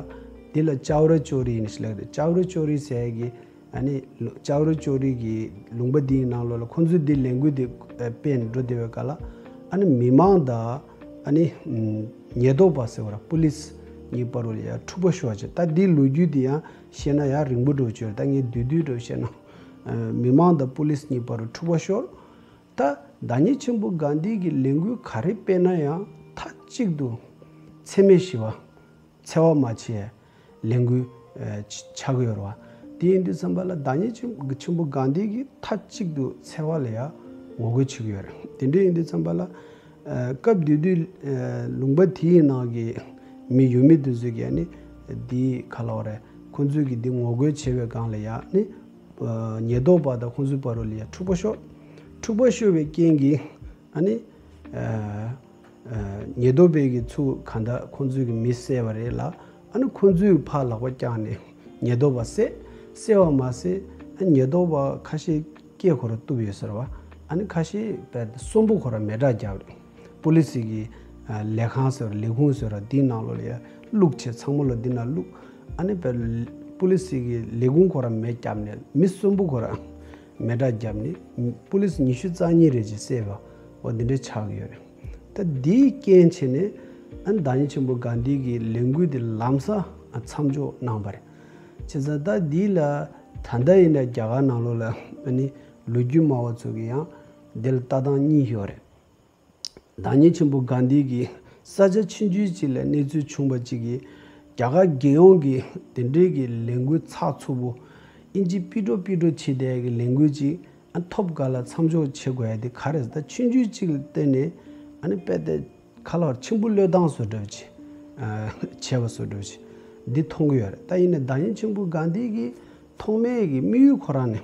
འདི་ལ་ཅའོ་ར་ཅོ་རི་ཡིན་ཞེས་ལབ་ཀྱི་རེད། ཅའོ་ར་ཅོ་རི་ཟེར་ཡ་གི་ཨ་ནི་ལུ་ཅའོ་ར་ཅོ་རི་གི་ལུང་པ་འདིའི་ནང་ལོགས་ལ་ཁོང་ཚོས་འདི་ལས་འགུལ་འདི་ཨ་སྤེལ་ནས་འགྲོ་བསྡད་པའི་སྐབས་ལ་ཨ་ནི་མི་མང་དང་ཨ་ནི་ཨམ་ཉེན་རྟོག་པ་ཟེར་བ་ར་པུ་ལིས་གཉིས་བར་དུ་ལ་ཡ་འཁྲུག་པ་ཤོར་བྱས། ད་འདིའི་ལོ་རྒྱུས་འདི་ཡང་བཤད་ན་ཡང་རིང་པོ་འགྲོ་བྱས། ད་ངས་བསྡུས་བསྡུས་འགྲོ་བཤད་ན་ཨ་མི་མང་དང་པུ་ལིས་གཉིས་བར་དུ་འཁྲུག་པ་ཤོར། ད་བདག་ཉིད་ཆེན་པོ་གྷན་དྷི་གི་ལས་འགུལ་ག་རེ་སྤེལ་ན་ཡང་མཐའ་གཅིག་ཏུ་འཚེ་མེད་ཞི་བ། འཚེ་བ་མ་བྱེད་ལས་འགུལ་ཨ་ཆ་ཆགས་ཀྱི་ཡོད་རེད་བ། དེ་ཡིན་དུས་ཙམ་པ་ལ་བདག་ཉིད་ཆེན་ཆེན་པོ་གྷན་དྷི་གིས་མཐའ་གཅིག་ཏུ་འཚེ་བ་ལ་ཡང་ངོ་རྒོལ་བྱེད་ཀྱི་ཡོད་རེད། དེ་འདྲ་ཡིན་དུས་ཙམ་པ་ལ་ཨ་སྐབས་དེ་དུས་ཨ་ལུང་པ་དེའི་ནང་གི་མི་ཡུལ་མི་དེ་ཚོས་ཀྱིས་ནི་འདི་ག་ལབ་དགོས་རེད། ཁོང་ཚོས་ཀྱིས་འདི་ངོ་རྒོལ་བྱེད་པའི་སྒང་ལ་ཡང་ནི་ཨ་ཉེན་རྟོག་པ་དང་ཁོང་ཚོའི་བར་དུ་ལ་ཡང་འཁྲུག་པ་ཤོར། འཁྲུག་པ་ཤོར་བའི་རྐྱེན་གྱིས་ཨ་ནི་ཨ་ཨ་ཉེན་རྟོག་པས་ཀྱིས་ཚུར་གང་ལྟར་ཁོང་ཚོའི་གི་མི་བསད་པ་རེད་ལ། ཨ་ནི་ཁོང་ཚོའི་ཕར་ལག་པ་བརྐྱངས་ནས་ཉེན་རྟོག་པ་བསད། བསད་པ་མ་ཟད་ཨ་ཉེན་རྟོག་པ་ཁ་ཤས་སྐེ་ཁོ་ར་གཏུབ་ཡོད་ཟེར་བ། ཨ་ནི་ཁ་ཤས་པའི་གསོན་པོ་ཁོ་ར་མེ་སྲེག་བརྒྱབ་རེད། པུ་ལི་སི་གི་ཨ་ལས་ཁང་ཟེར་བ་ལས་ཁུངས་ཟེར་བ་འདིའི་ནང་ལོགས་ལ་ཡ་བླུགས་བྱས་ཚང་མ་ལོག་འདི་ནང་བླུགས། ཨ་ནི་པའི་པུ་ལི་སི་གི་ལས་ཁུངས་ཁོ་ར་མེ་བརྒྱབ་ནས་མི་གསོན་པོ་ཁོ་ར་མེ་སྲེག་བརྒྱབ་ནས་པུ་ལི་སི་ཉི་ཤུ་རྩ་གཉིས་རེ་ཅིག་བསད་པ་འོ་འདི་འདྲ་ཆགས་ཀྱི་ཡོད་རེད། ད་འདིའི་རྐྱེན་བྱས་ནས་ཨ་ནི་བདག་ཉིད་ཆེན་པོ་གྷན་དྷི་གི་ལས་འགུལ་འདི་ལམ་སང་ཨ་མཚམས་འཇོག་གནང་བ་རེད། བྱས་ཙང་ད་འདི་ལ་ད་ལྟ་ཡིན་ན་རྒྱ་གར་ནང་ལོགས་ལ་ཨ་ནི་ལོ་རྒྱུས་སྨྲ་བ་ཚོ་གི་ཡང་འདི་ལ་ལྟ་སྟངས་གཉིས་ཡོད་རེད། བདག་ཉིད་ཆེན་པོ་གྷན་དྷི་གིས་ས་ཆ་ཆུང་ཆུང་ཅིག་ལ་གནས་ཚུལ་བྱུང་བ་ཅིག་གིས་རྒྱ་གར་རྒྱལ་ཡོངས་ཀྱི་དེ་འདྲའི་གི་ལས་འགུལ་ཚགས་ཚུད་པོ་དབྱིན་ཇི་པི་ཏྲོ་པི་ཏྲོ་བྱེད་བསྡད་ཀྱི་ལས་འགུལ་ཅིག་ཨ་ཐོབ་སྒང་ལ་མཚམས་འཇོག་བྱེད་དགོས་ཡ་དེ་ག་རེ་ཟེར། ད་ཆུང་ཆུང་ཅིག་ལ་བརྟེན་ནས་ཨ་ནི་དཔེ་དེ་ཁ་ལོར་ཆེན་པོ་བློས་བཏང་བཟོ་འདྲ་བྱེད་ཨ་བྱས་པ་བཟོ་འདྲ་བྱེད་འདི་མཐོང་གི་ཡོད་རེད། ད་ཡིན་ནའི་བདག་ཉིད་ཆེན་པོ་གྷན་དྷི་གི་ཐོག་མའི་གི་དམིགས་ཡུལ་ཁོ་རང་ནི་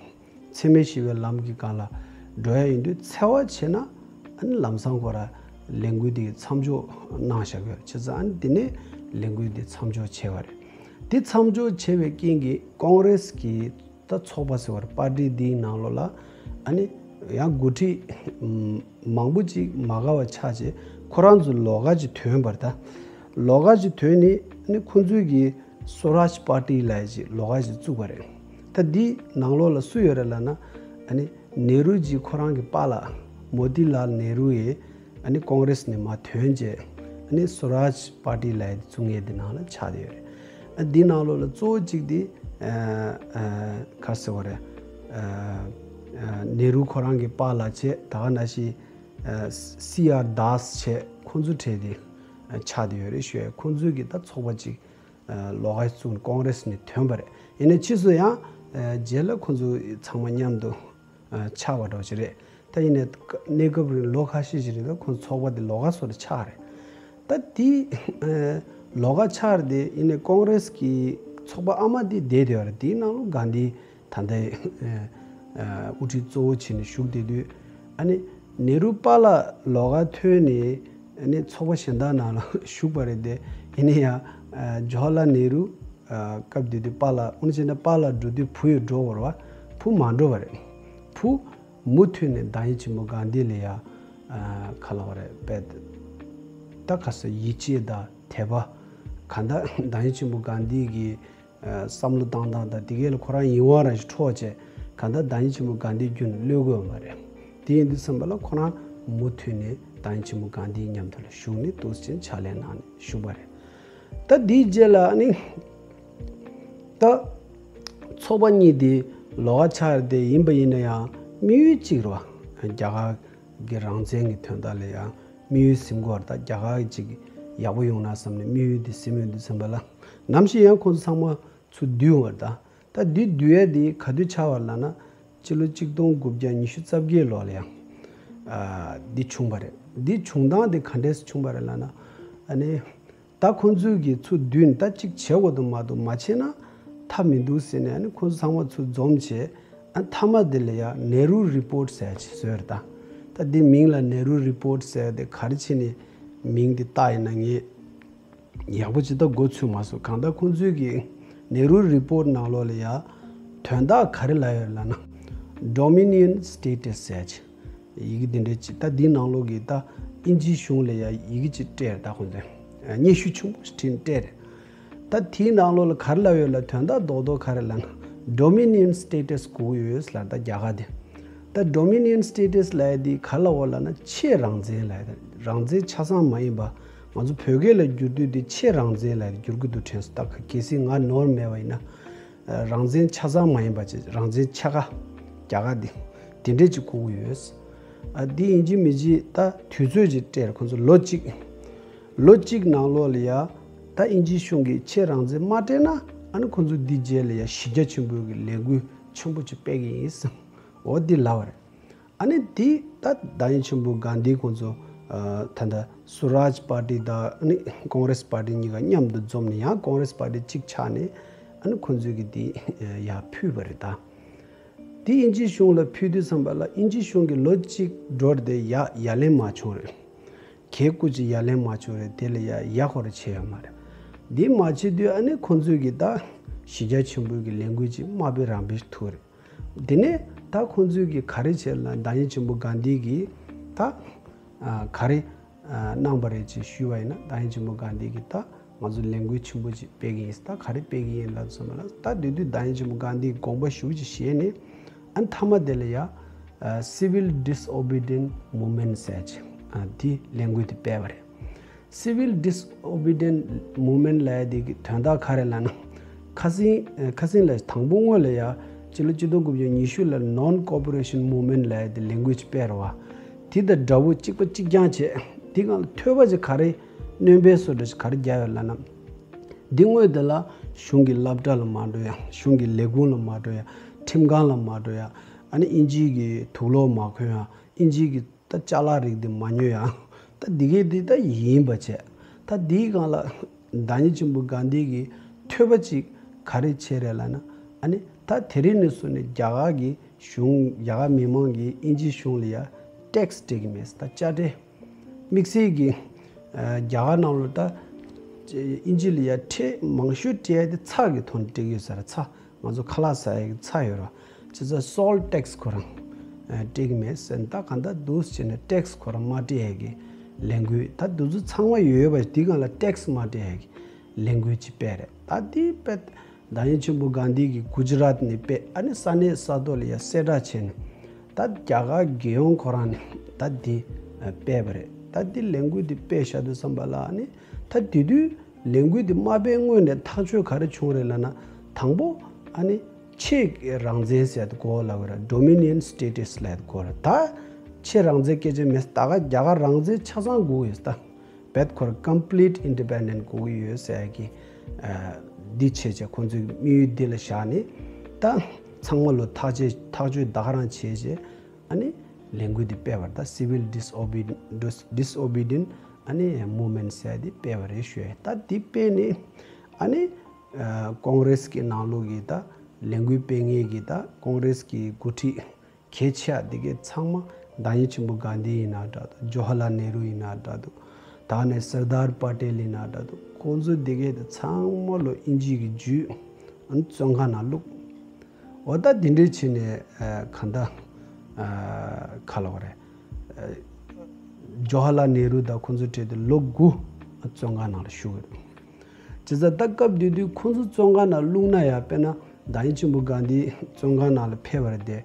འཚེ་མེད་ཞི་བའི་ལམ་གྱི་སྒང་ལ་འགྲོ་ཡ་ཡིན་དུས་འཚེ་བ་བྱེད་ན་ཨ་ནི་ལམ་སང་ཁོ་ར་ལས་འགུལ་དེ་མཚམས་འཇོག་གནང་བཞག་ཡོད། བྱས་ཙང་ཨ་ནི་དེ་ནས་ལས་འགུལ་དེ་མཚམས་འཇོག་བྱས་པ་རེད། དེ་མཚམས་འཇོག་བྱས་པའི་རྐྱེན་གྱིས་ཀོང་རེས་ཀྱི་ད་ཚོགས་པ་ཟེར་བ་རེད། པར་ཊི་དེའི་ནང་ལོགས་ལ་ཨ་ནི་ཡང་འགོ་ཁྲིད་མང་པོ་ཅིག་མ་དགའ་བ་ཆགས་བྱས་ཁོ་རང་ཚོ་ལོགས་ཀ་ཅིག་ཐོན་པ་རེད། ད་ལོགས་ཀ་ཅིག་ཐོན་ནས་ཨ་ནི་ཁོ་ཚོས་ཀྱི་སོ་རཱཇ་པར་ཊི་ལབ་ཡ་ཅིག་ལོགས་ཀ་ཅིག་བཙུགས་པ་རེད། ད་འདི་ནང་ལོགས་ལ་སུ་ཡོད་རེད་ལབ་ན་ཨ་ནི་ནེ་རུ་ཇི་ཁོ་རང་གི་པཱ་ལགས་མོ་ཏི་ལཱལ་ནེ་རུ་ཡིས་ཨ་ནི་ཀོང་རེས་ནས་མར་ཐོན་རྗེས་ཨ་ནི་སོ་རཱཇ་པར་ཊི་ལབ་ཡ་དེ་བཙུགས་མཁན་དེ་ནང་ལ་ཆགས་བསྡད་ཡོད་རེད། ཨ་འདི་ནང་ལོགས་ལ་གཙོ་བོ་གཅིག་དེ་ཨ་ཨ་ག་རེ་ཟེར་དགོས་རེད། ཨ་ཨ་ནེ་རུ་ཁོ་རང་གི་པཱ་ལགས་བྱས། ད་ག་ནང་བཞིན་ཨ་སི་ཨར་དཱས་བྱས། ཁོང་ཚོ་གྲས་དེ་ཨ་ཆགས་བསྡད་ཡོད་རེད་ཞུ་ཡ། ཁོང་ཚོས་ཀྱི་ད་ཚོགས་པ་གཅིག་ཨ་ལོགས་ཀ་བཙུགས་ནས་ཀོང་རེས་ནས་ཐོན་པ་རེད། ཡིན་ནའི་ཕྱིས་སུ་ཡང་ཨ་རྗེས་ལ་ཁོང་ཚོ་ཚང་མ་མཉམ་དུ་ཨ་ཆགས་པ་འདྲ་བོ་ཞིག་རེད། ད་ཡིན་ནའི་གནས་སྐབས་རིང་ལོ་ཁ་ཤས་ཤིག་རིང་ད་ཁོང་ཚོ་ཚོགས་པ་དེ་ལོགས་ཀ་བཟོ་འདྲ་ཆགས་རེད། ད་དེ་ཨ་ལོགས་ཀ་ཆགས་རེད་དེ། ཡིན་ནའི་ཀོང་རེས་ཀྱི་ཚོགས་པ་ཨ་མ་དེ་བསྡད་བསྡད་པ་རེད། དེའི་ནང་ལོགས་གྷན་དྷི་ད་ལྟ་ཨ་ དབུ་ཁྲིད་གཙོ་བོ་བྱས་ནས་བཞུགས་བསྡད་དུས། ཨ་ནི་ནེ་རུ་པཱ་ལགས་ལོགས་ཀ་ཐོན་ནས་ཨ་ནི་ཚོགས་པ་གཞན་དག་ནང་ལ་ཞུགས་པ་རེད་དེ། ཡིན་ན་ཡང་ཇ་ཝ་ཧར་ལཱལ་ནེ་རུ་སྐབས་དེ་དུས་པཱ་ལགས། འོ་ན་བྱས་ན་པཱ་ལགས་འགྲོ་དུས་བུ་ཡོད་འགྲོ་བར་བ། བུ་མ་འགྲོ་བ་རེད། བུ་མུ་མཐུད་ནས་བདག་ཉིད་ཆེན་པོ་གྷན་དྷི་ལ་ཡ་ག་ལ་བ་རེད་པས། ད་ག་ས་ཡིད་ཆེས་དང་དད་པ། གང་ལྟར་བདག་ཉིད་ཆེན་པོ་གྷན་དྷི་གི་བསམ་བློ་བཏང་སྟངས་དང་དེ་གའི་ལ་ཁོ་རང་ཡིད་དབང་རང་ཞིག་འཕྲོག་བྱས། གང་ལྟར་བདག་ཉིད་ཆེན་པོ་གྷན་དྷི་རྒྱུན་གློད་དགོས་པ་རེད། དེ་ཡིན་དུས་ཙམ་པ་ལ་ཁོ་རང་མུ་མཐུད་ནས་བདག་ཉིད་ཆེན་པོ་གྷན་དྷི་མཉམ་དུ་ལ་བཞུགས་ནས་འདུག་སེ་ཕྱག་ལས་གནང་ནས་བཞུགས་པ་རེད། ད་དེའི་རྗེས་ལ་ཨ་ནི་ད་ཚོགས་པ་གཉིས་དེ་ལོགས་ཀ་ཆགས་རེད་དེ། ཡིན་པ་ཡིན་ན་ཡང་དམིགས་ཡུལ་གཅིག་རེད་བ། རྒྱ་གར་གྱི་རང་བཙན་གྱི་དོན་དག་ལ་ཡང་དམིགས་ཡུལ་ཟིན་དགོས་རེད། ད་རྒྱ་གར་གྱི་ཅིག་ཡག་པོ་ཡོང་ན་བསམ་ནས་དམིགས་ཡུལ་དེ་ཟིན་མོད་དུས་ཙམ་པ་ལ། ནམ་ཞིག་ཡང་ཁོང་ཚོ་ཚང་མ་ཚུར་བསྡུས་ཡོང་བ་རེད། ད་ད་འདི་བསྡུས་ཡས་དེ་ག་དུས་ཆགས་པ་རེད་ལབ་ན། སྤྱི་ལོ་གཅིག་སྟོང་དགུ་བརྒྱ་ཉི་ཤུ་རྩ་བརྒྱད་ལོ་ལ་ཡང་ཨ་འདི་བྱུང་བ་རེད། འདི་བྱུང་སྟངས་དེ་ག་འདྲས་སེ་བྱུང་བ་རེད་ལབ་ན། ཨ་ནི་ད་ཁོང་ཚོས་ཀྱིས་ཚུར་བསྡུས་ནས་ད་གཅིག་བྱེད་དགོས་འདུག་མ་གཏོགས་མ་བྱས་ན་ཐབས་མི་འདུག་ཟེར་ནས། ཨ་ནི་ཁོང་ཚོ་ཚང་མ་ཚུར་འཛོམས་བྱས། ཨ་མཐའ་མ་དེ་ལ་ཡང་ནེ་རུ་རི་པོར་ཊི་ཟེར་ཡ་ཅིག་བཟོས་རེད། ད་ད་འདི་མིང་ལ་ནེ་རུ་རི་པོར་ཊི་ཟེར་ཡ་དེ་ག་རེ་བྱས་ནས་མིང་དེ་བཏགས་ཡིན་ན་ངས་ཡག་པོ་ཅིག་ད་མགོ་ཚོས་མ་སོང་། གང་ལྟར་ཁོང་ཚོས་ཀྱིས་ནེ་རུ་རི་པོར་ཊི་ནང་ལོགས་ལ་ཡང་དོན་དག་ག་རེ་ལབ་ཡོད་ལབ་ན། ཌོ་མི་ནི་ཡན་སི་ཊེ་ཊས་ཟེར་ཅིག་ཡི་གེ་འདི་འདྲ་ཅིག་ད་འདིའི་ནང་ལོགས་ཀྱི་ད་དབྱིན་ཇིའི་གཞུང་ལ་ཡང་ཡི་གེ་ཅིག་སྤྲད་རེད། ད་ཁོང་ཚོས་སྙན་ཞུ་ཆེན་པོ་ཞིག་བྲིས་ནས་སྤྲད་རེད། ད་དེའི་ནང་ལོགས་ལ་ག་རེ་ལབ་ཡོད་ལབ། དོན་དག་རྡོག་རྡོག་ག་རེ་ལབ་ན། ཌོ་མི་ནི་ཡན་སི་ཊེ་ཊས་དགོས་ཡོད་ལབ། ད་རྒྱ་གར་དེ། ད་ཌོ་མི་ནི་ཡན་སི་ཊེ་ཊས་ལབ་ཡ་དེ་ག་རེ་ལབ་ཡོད་ལབ་ན། ཆེས་རང་བཙན་ལབ་ཡ་དེ། རང་བཙན་ཆ་ཚང་མ་ཡིན་པ། ང་ཚོ་བོད་སྐད་ལ་བསྒྱུར་དུས་དེ་ཆེས་རང་བཙན་ལབ་ཡ་དེ་བསྒྱུར་གྱི་འདུག་དྲན་སོང་། ད་གལ་སྲིད་ང་ནོར་མེད་པ་ཡིན་ན། རང་བཙན་ཆ་ཚང་མ་ཡིན་པ་ཅིག་རང་བཙན་ཆ་ཁ། རྒྱ་གར་དེ་དེ་འདྲས་ཅིག་དགོས་ཀྱི་ཡོད། ཨ་འདི་ཡིན་གཅིག་མིན་གཅིག་ད་དུས་ཚོད་ཅིག་སྤྲད། ཁོང་ཚོ་ལོ་གཅིག་ལོ་གཅིག་ནང་ལོགས་ལ་ཡ་ད་དབྱིན་ཇིའི་གཞུང་གིས་ཆེས་རང་བཙན་མ་སྤྲད་ན། ཨ་ནི་ཁོང་ཚོ་འདི་རྗེས་ལ་ཡ་གཞི་རྒྱ་ཆེན་པོའི་གི་ལས་འགུལ་ཆེན་པོ་ཅིག་སྤེལ་གི་ཡིན་ཟེར། འོ་འདི་ལབ་པ་རེད། ཨ་ནི་འདི་ད་བདག་ཉིད་ཆེན་པོ་གྷན་དྷི་ཁོང་ཚོ་ཨ་ད་ལྟ་སུ་རཱཇ་པར་ཊི་དང་ཨ་ནི་ཀོང་རེས་པར་ཊི་གཉིས་ཀ་མཉམ་དུ་འཛོམས་ནས། ཡང་ཀོང་རེས་པར་ཊི་གཅིག་ཆགས་ནས། ཨ་ནི་ཁོང་ཚོས་ཀྱིས་འདི་ཡར་ཕུལ་བ་རེད། ད་འདི་དབྱིན་ཇིའི་གཞུང་ལ་ཕུལ་དུས་ཙམ་པ་ལ་དབྱིན་ཇིའི་གཞུང་གིས་ལོ་གཅིག་འགྲོ་རེད་དེ་ཡ་ཡ་ལན་མ་བྱུང་རེད། གལ་སྐུ་ཅིག་ཡ་ལན་མ་བྱུང་རེད། དེ་ལ་ཡ་ཡ་ཁོ་ར་བྱས་ཡོད་མ་རེད། འདི་མ་བྱེད་དུས་ཨ་ནི་ཁོང་ཚོས་ཀྱིས་ད་གཞི་རྒྱ་ཆེན་པོའི་གི་ལས་འགུལ་ཅིག་དམའ་འབེབས་རང་འབེབས་ཐུག་རེད། དེ་ནས་ད་ཁོང་ཚོས་ཀྱིས་ག་རེ་བྱས་ལབ་ན། བདག་ཉིད་ཆེན་པོ་གྷན་དྷི་གིས་ད་ཨ་ག་རེ་ཨ་གནང་བ་རེད་ཅེས་ཞུས་པ་ཡིན་ན། བདག་ཉིད་ཆེན་པོ་གྷན་དྷི་གིས་ད་ང་ཚོ་ལས་འགུལ་ཆེན་པོ་ཅིག་སྤེལ་གི་ཡིན། ད་ག་རེ་སྤེལ་གི་ཡིན་ལབ་ཙམ་པ་ལ། ད་དེ་དུས་བདག་ཉིད་ཆེན་པོ་གྷན་དྷི་གིས་དགོངས་པ་ཞེ་པོ་ཅིག་བཞེས་ནས། ཨ་མཐའ་མ་དེ་ལ་ཡ་ཨ་Civil Disobedience Movement ཟེར་ཅིག་ཨ་དེ་ལས་འགུལ་དེ་སྤེལ་བ་རེད། Civil Disobedience Movement ལབ་ཡ་དེ་གི་དོན་དག་ག་རེ་ལབ་ན། ཁ་སང་ཨ་ཁ་སང་ལ་དང་པོ་སྔོན་ལ་ཡ་སྤྱི་ལོ་གཅིག་སྟོང་དགུ་བརྒྱ་ཉི་ཤུ་ལ་Non-Cooperation Movement ལབ་ཡ་དེ་ལས་འགུལ་ཅིག་སྤེལ་རེད་བ། དེ་དང་འདྲ་བོ་གཅིག་པ་གཅིག་རྐྱང་བྱས། དེ་སྒང་ལ་ཐོས་པ་ཅིག་ག་རེ་སྣོན་པའི་བཟོ་འདྲ་ཅིག་ག་རེ་རྒྱག་ཡོད་ལབ་ན། འདི་དངོས་དེ་ལ་གཞུང་གི་སློབ་གྲྭ་ལ་མ་འགྲོ་ཡ། གཞུང་གི་ལས་ཁུངས་ལ་མ་འགྲོ་ཡ། ཁྲིམས་ཁང་ལ་མ་འགྲོ་ཡ། ཨ་ནི་དབྱིན་ཇིའི་གི་དུག་ལོག་མ་གོན་ཡ། དབྱིན་ཇིའི་གི་ད་ཅ་ལག་རིགས་དེ་མ་ཉོ་ཡ། ད་འདི་གས་དེ་ད་ཡིན་པ་བྱས། ད་འདིའི་སྒང་ལ་བདག་ཉིད་ཆེན་པོ་གྷན་དྷི་གིས་ཐོས་པ་ཅིག་ག་རེ་བྱས་རེད་ལབ་ན། ཨ་ནི་ད་དེ་རིང་ནས་བཟུང་ནས་རྒྱ་གར་གྱི་གཞུང་། རྒྱ་གར་མི་མང་གིས་དབྱིན་ཇིའི་གཞུང་ལ་ཡ་ཊེག་སི་སྤྲད་ཀྱི་མེད་ཟེར། ད་དཔྱ་ཁྲལ། དམིགས་བསལ་གྱི་ཨ་རྒྱ་གར་ནང་ལ་ད་དབྱིན་ཇི་ལ་ཡ་ཁྲལ་མང་ཤོས་སྤྲད་ཡ་དེ་ཚྭ་གི་ཐོག་ནས་སྤྲད་ཀྱི་ཡོད་ས་རེད། ཚྭ། ང་ཚོ་ཁ་ལག་ཟ་ཡ་གི་ཚྭ་ཡོད་རེད། བྱས་ཙང་སོལ་ཊེག་སི་ཁོ་རང་ཨ་སྤྲད་ཀྱི་མེད་ཟེར། ད་གང་ལྟར་འདུག་སེ་བྱས་ནས་ཊེག་སི་ཁོ་རང་མ་སྤྲད་ཡ་གི་ལས་འགུལ། ད་འདི་ཚོ་ཚང་མ་ཡོད་པ་དེའི་སྒང་ལ་ཊེག་སི་མ་སྤྲད་ཡ་གི་ལས་འགུལ་ཅིག་སྤེལ་རེད། ད་དེ་སྤེལ། བདག་ཉིད་ཆེན་པོ་གྷན་དྷི་གིས་གུ་ཇི་རཱཏ་ནས་སྤེལ། ཨ་ནི་ས་གནས་ས་ཐོག་ལ་ཡ་གསལ་བསྒྲགས་བྱས་ནས། ད་རྒྱ་གར་རྒྱལ་ཡོངས་ཁོ་རང་ནས་ད་འདི་སྤེལ་བ་རེད། ད་འདི་ལས་འགུལ་འདི་སྤེལ་བཞག་དུས་ཙམ་པ་ལ། ཨ་ནི་ད་དེ་དུས་ལས་འགུལ་འདི་དམའ་འབེབས་དངོས་ནས་ཐག་གཅོད་ག་རེ་བྱུང་རེད་ལབ་ན། དང་པོ་ཨ་ནི་ཆེས་རང་བཙན་ཟེར་དེ་གོ་ལབ་དགོས་རེད། ཌོ་མི་ནི་ཡན་སི་ཊེ་ཊས་ལབ་དེ་གོ་རེད། ད་ཆེས་རང་བཙན་སྐད་ཆ་མེད། ད་ག་རྒྱ་གར་རང་བཙན་ཆ་ཚང་དགོས་ཡོད་ད། བེད་ཁོ་ར་ཀམ་པི་ལིཊ་ཨིན་ཌི་པེན་ཌེན་ཊི་དགོས་ཀྱི་ཡོད་ཟེར་ཡ་གི་ཨ་འདི་བྱས་བྱས། ཁོང་ཚོའི་དམིགས་ཡུལ་འདི་ལ་བཞག་ནས། ད་ཚང་མ་ལོ་ཐག་བཅད། ཐག་གཅོད་ད་ག་རང་བྱས་བྱས། ཨ་ནི་ལས་འགུལ་འདི་སྤེལ་བ་རེད། ད་Civil Disobedience Disobedience ཨ་ནི་Movement ཟེར་ཡ་འདི་སྤེལ་བ་རེད་ཞུ་ཡ། ད་འདི་སྤེལ་ནས་ཨ་ནི་ཨ་ཀོང་རེས་ཀྱི་ནང་ལོགས་ཀྱི་ད་ ལས་འགུལ་སྤེལ་མཁན་གྱི་ད་ཀོང་རེས་ཀྱི་འགོ་ཁྲིད་གལ་ཆེ་བ་འདི་གའི་ཚང་མ། བདག་ཉིད་ཆེན་པོ་གྷན་དྷི་ཡིན་ན་འདྲ་འདུག་ཇོ་ཧར་ལལ་ནེ་རུ་ཡིན་ན་འདྲ་འདུག་ད་ནས་སར་དར་པ་ཏེལ་ཡིན་ན་འདྲ་འདུག་ཁོང་ཚོ་འདི་གའི་ད་ཚང་མ་ལོ་དབྱིན་ཇི་གི་བརྒྱུད་ཨ་ནི་བཙོན་ཁང་ནང་བླུགས། འོ་ད་འདི་འདྲའི་ཆེད་ནས་ཨ་གང་ལྟར་ཨ་ག་ལབ་དགོས་རེད། ཨ་ཇོ་ཧར་ལལ་ནེ་རུ་དང་ཁོང་ཚོ་གྲས་དེ་ལོ་དགུ་བཙོན་ཁང་ནང་ལ་བཞུགས་ཡོད། བྱས་ཙང་ད་སྐབས་དེ་དུས་ཁོང་ཚོ་བཙོན་ཁང་ནང་བླུགས་ན་ཡང་དཔེར་ན་བདག་ཉིད་ཆེན་པོ་གྷན་དྷི་བཙོན་ཁང་ནང་ལ་ཕེབས་པ་རེད་དེ།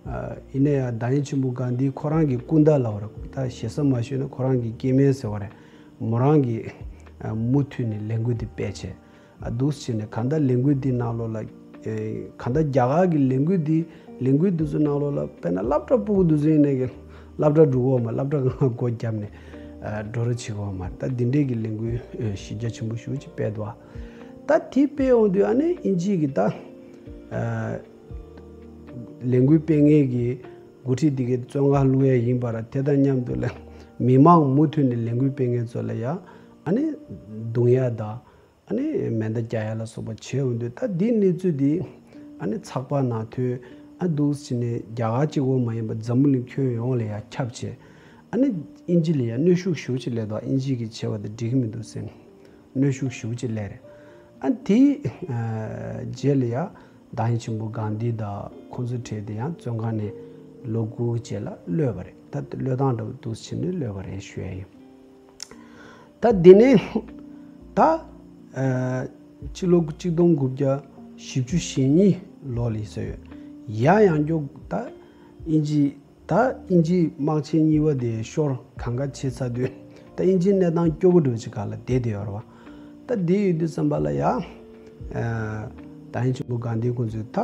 ཨ་ཡིན་ན་ཡང་བདག་ཉིད་ཆེན་པོ་གྷན་དྷི་ཁོ་རང་གི་སྐུ་ཟླ་ལབ་པ་རེད། ད་ཞེ་ས་མ་ཞུས་ན་ཁོ་རང་གི་སྐྱེ་དམན་ཟེར་བ་རེད། མོ་རང་གི་ཨ་མུ་མཐུད་ནས་ལས་འགུལ་འདི་སྤེལ་བྱས། ཨ་འདུག་སེ་བྱས་ནས་གང་ལྟར་ལས་འགུལ་འདི་ནང་ལོགས་ལ་ཨེ་གང་ལྟར་རྒྱ་གར་གྱི་ལས་འགུལ་འདི་ལས་འགུལ་འདི་ཚོ་ནང་ལོགས་ལ་དཔེར་ན་སློབ་གྲྭ་ཕྲུ་གུ་འདི་ཚོ་ཡིན་ནའི་གི་སློབ་གྲྭ་འགྲོ་གི་ཡོད་མ་རེད། སློབ་གྲྭ་སྒོ་བརྒྱབ་ནས་ཨ་འགྲོ་རེས་བྱེད་ཀྱི་ཡོད་མ་རེད། ད་འདི་འདྲའི་གི་ལས་འགུལ་ཨེ་གཞི་རྒྱ་ཆེན་པོ་ཞེ་པོ་ཅིག་སྤེལ་འདུག་ད་དེ་སྤེལ་ཡོང་དུས་ཨ་ནི་དབྱིན་ཇི་གི་ད་ཨ་ལས་འགུལ་སྤེལ་མཁན་གྱི་འགོ་ཁྲིད་འདི་གའི་བཙོན་ཁང་བླུག་ཡས་ཡིན་པ་ར། དེ་དང་མཉམ་དུ་ལ་མི་མང་མུ་མཐུད་ནས་ལས་འགུལ་སྤེལ་མཁན་ཚོ་ལ་ཡང་ཨ་ནི་རྡུང་ཡ་དང་ཨ་ནི་མེ་མདའ་རྒྱག་ཡ་ལ་སོགས་པ་བྱས་ཡོང་དུས། ད་འདིའི་གནས་ཚུལ་འདི་ཨ་ནི་ཚགས་པར་ནང་ཐོན། ཨ་འདུག་སེ་བྱས་ནས་རྒྱ་གར་གཅིག་པོ་མ་ཡིན་པར་འཛམ་བུ་གླིང་ཁྱོན་ཡོངས་ལ་ཡང་ཁྱབ་བྱས། ཨ་ནི་དབྱིན་ཇི་ལ་ཡང་གནོན་ཤུགས་ཞེ་པོ་ཅིག་སླེབས་འདུག་དབྱིན་ཇི་གིས་བྱས་པ་དེ་འགྲིག་གི་མི་འདུག་ཟེར་ནས། གནོན་ཤུགས་ཞེ་པོ་ཅིག་སླེབས་རེད། ཨ་དེའི་ཨ་རྗེས་ལ་ཡང་བདག་ཉིད་ཆེན་པོ་གྷན་དྷི་དང་ཁོང་ཚོའི་གྲས་དེ་ཡང་བཙོན་ཁང་ནས་ལོ་དགུ་གི་རྗེས་ལ་གློད་པ་རེད། ད་གློད་སྟངས་འདྲ་བོ་འདུག་སེ་བྱས་ནས་གློད་པ་རེད་ཞུ་ཡ་ཡིན། ད་འདི་ནས་ད་ཨ་ཕྱི་ལོ་གཅིག་སྟོང་དགུ་བརྒྱ་བཞི་བཅུ་ཞེ་གཉིས་ལོ་ལ་ཟེར་ཡོད། ཡང་ཡང་བསྐྱར་ད་དབྱིན་ཇི་ད་དབྱིན་ཇིའི་དམག་ཆེན་གཉིས་པ་དེ་ཤོར་གང་ག་བྱས་ཚར་དུས། ད་དབྱིན་ཇིའི་གནས་སྟངས་སྐྱོ་པོ་འདྲ་བོ་ཅིག་སྒང་ལ་བསྡད་བསྡད་ཡོད་རེད་བ། ད་འདི་ཡོད་དུས་ཙམ་པ་ལ་ཡང་ཨ་བདག་ཉིད་ཆེན་པོ་གྷན་དྷི་ཁོང་ཚོས་ད་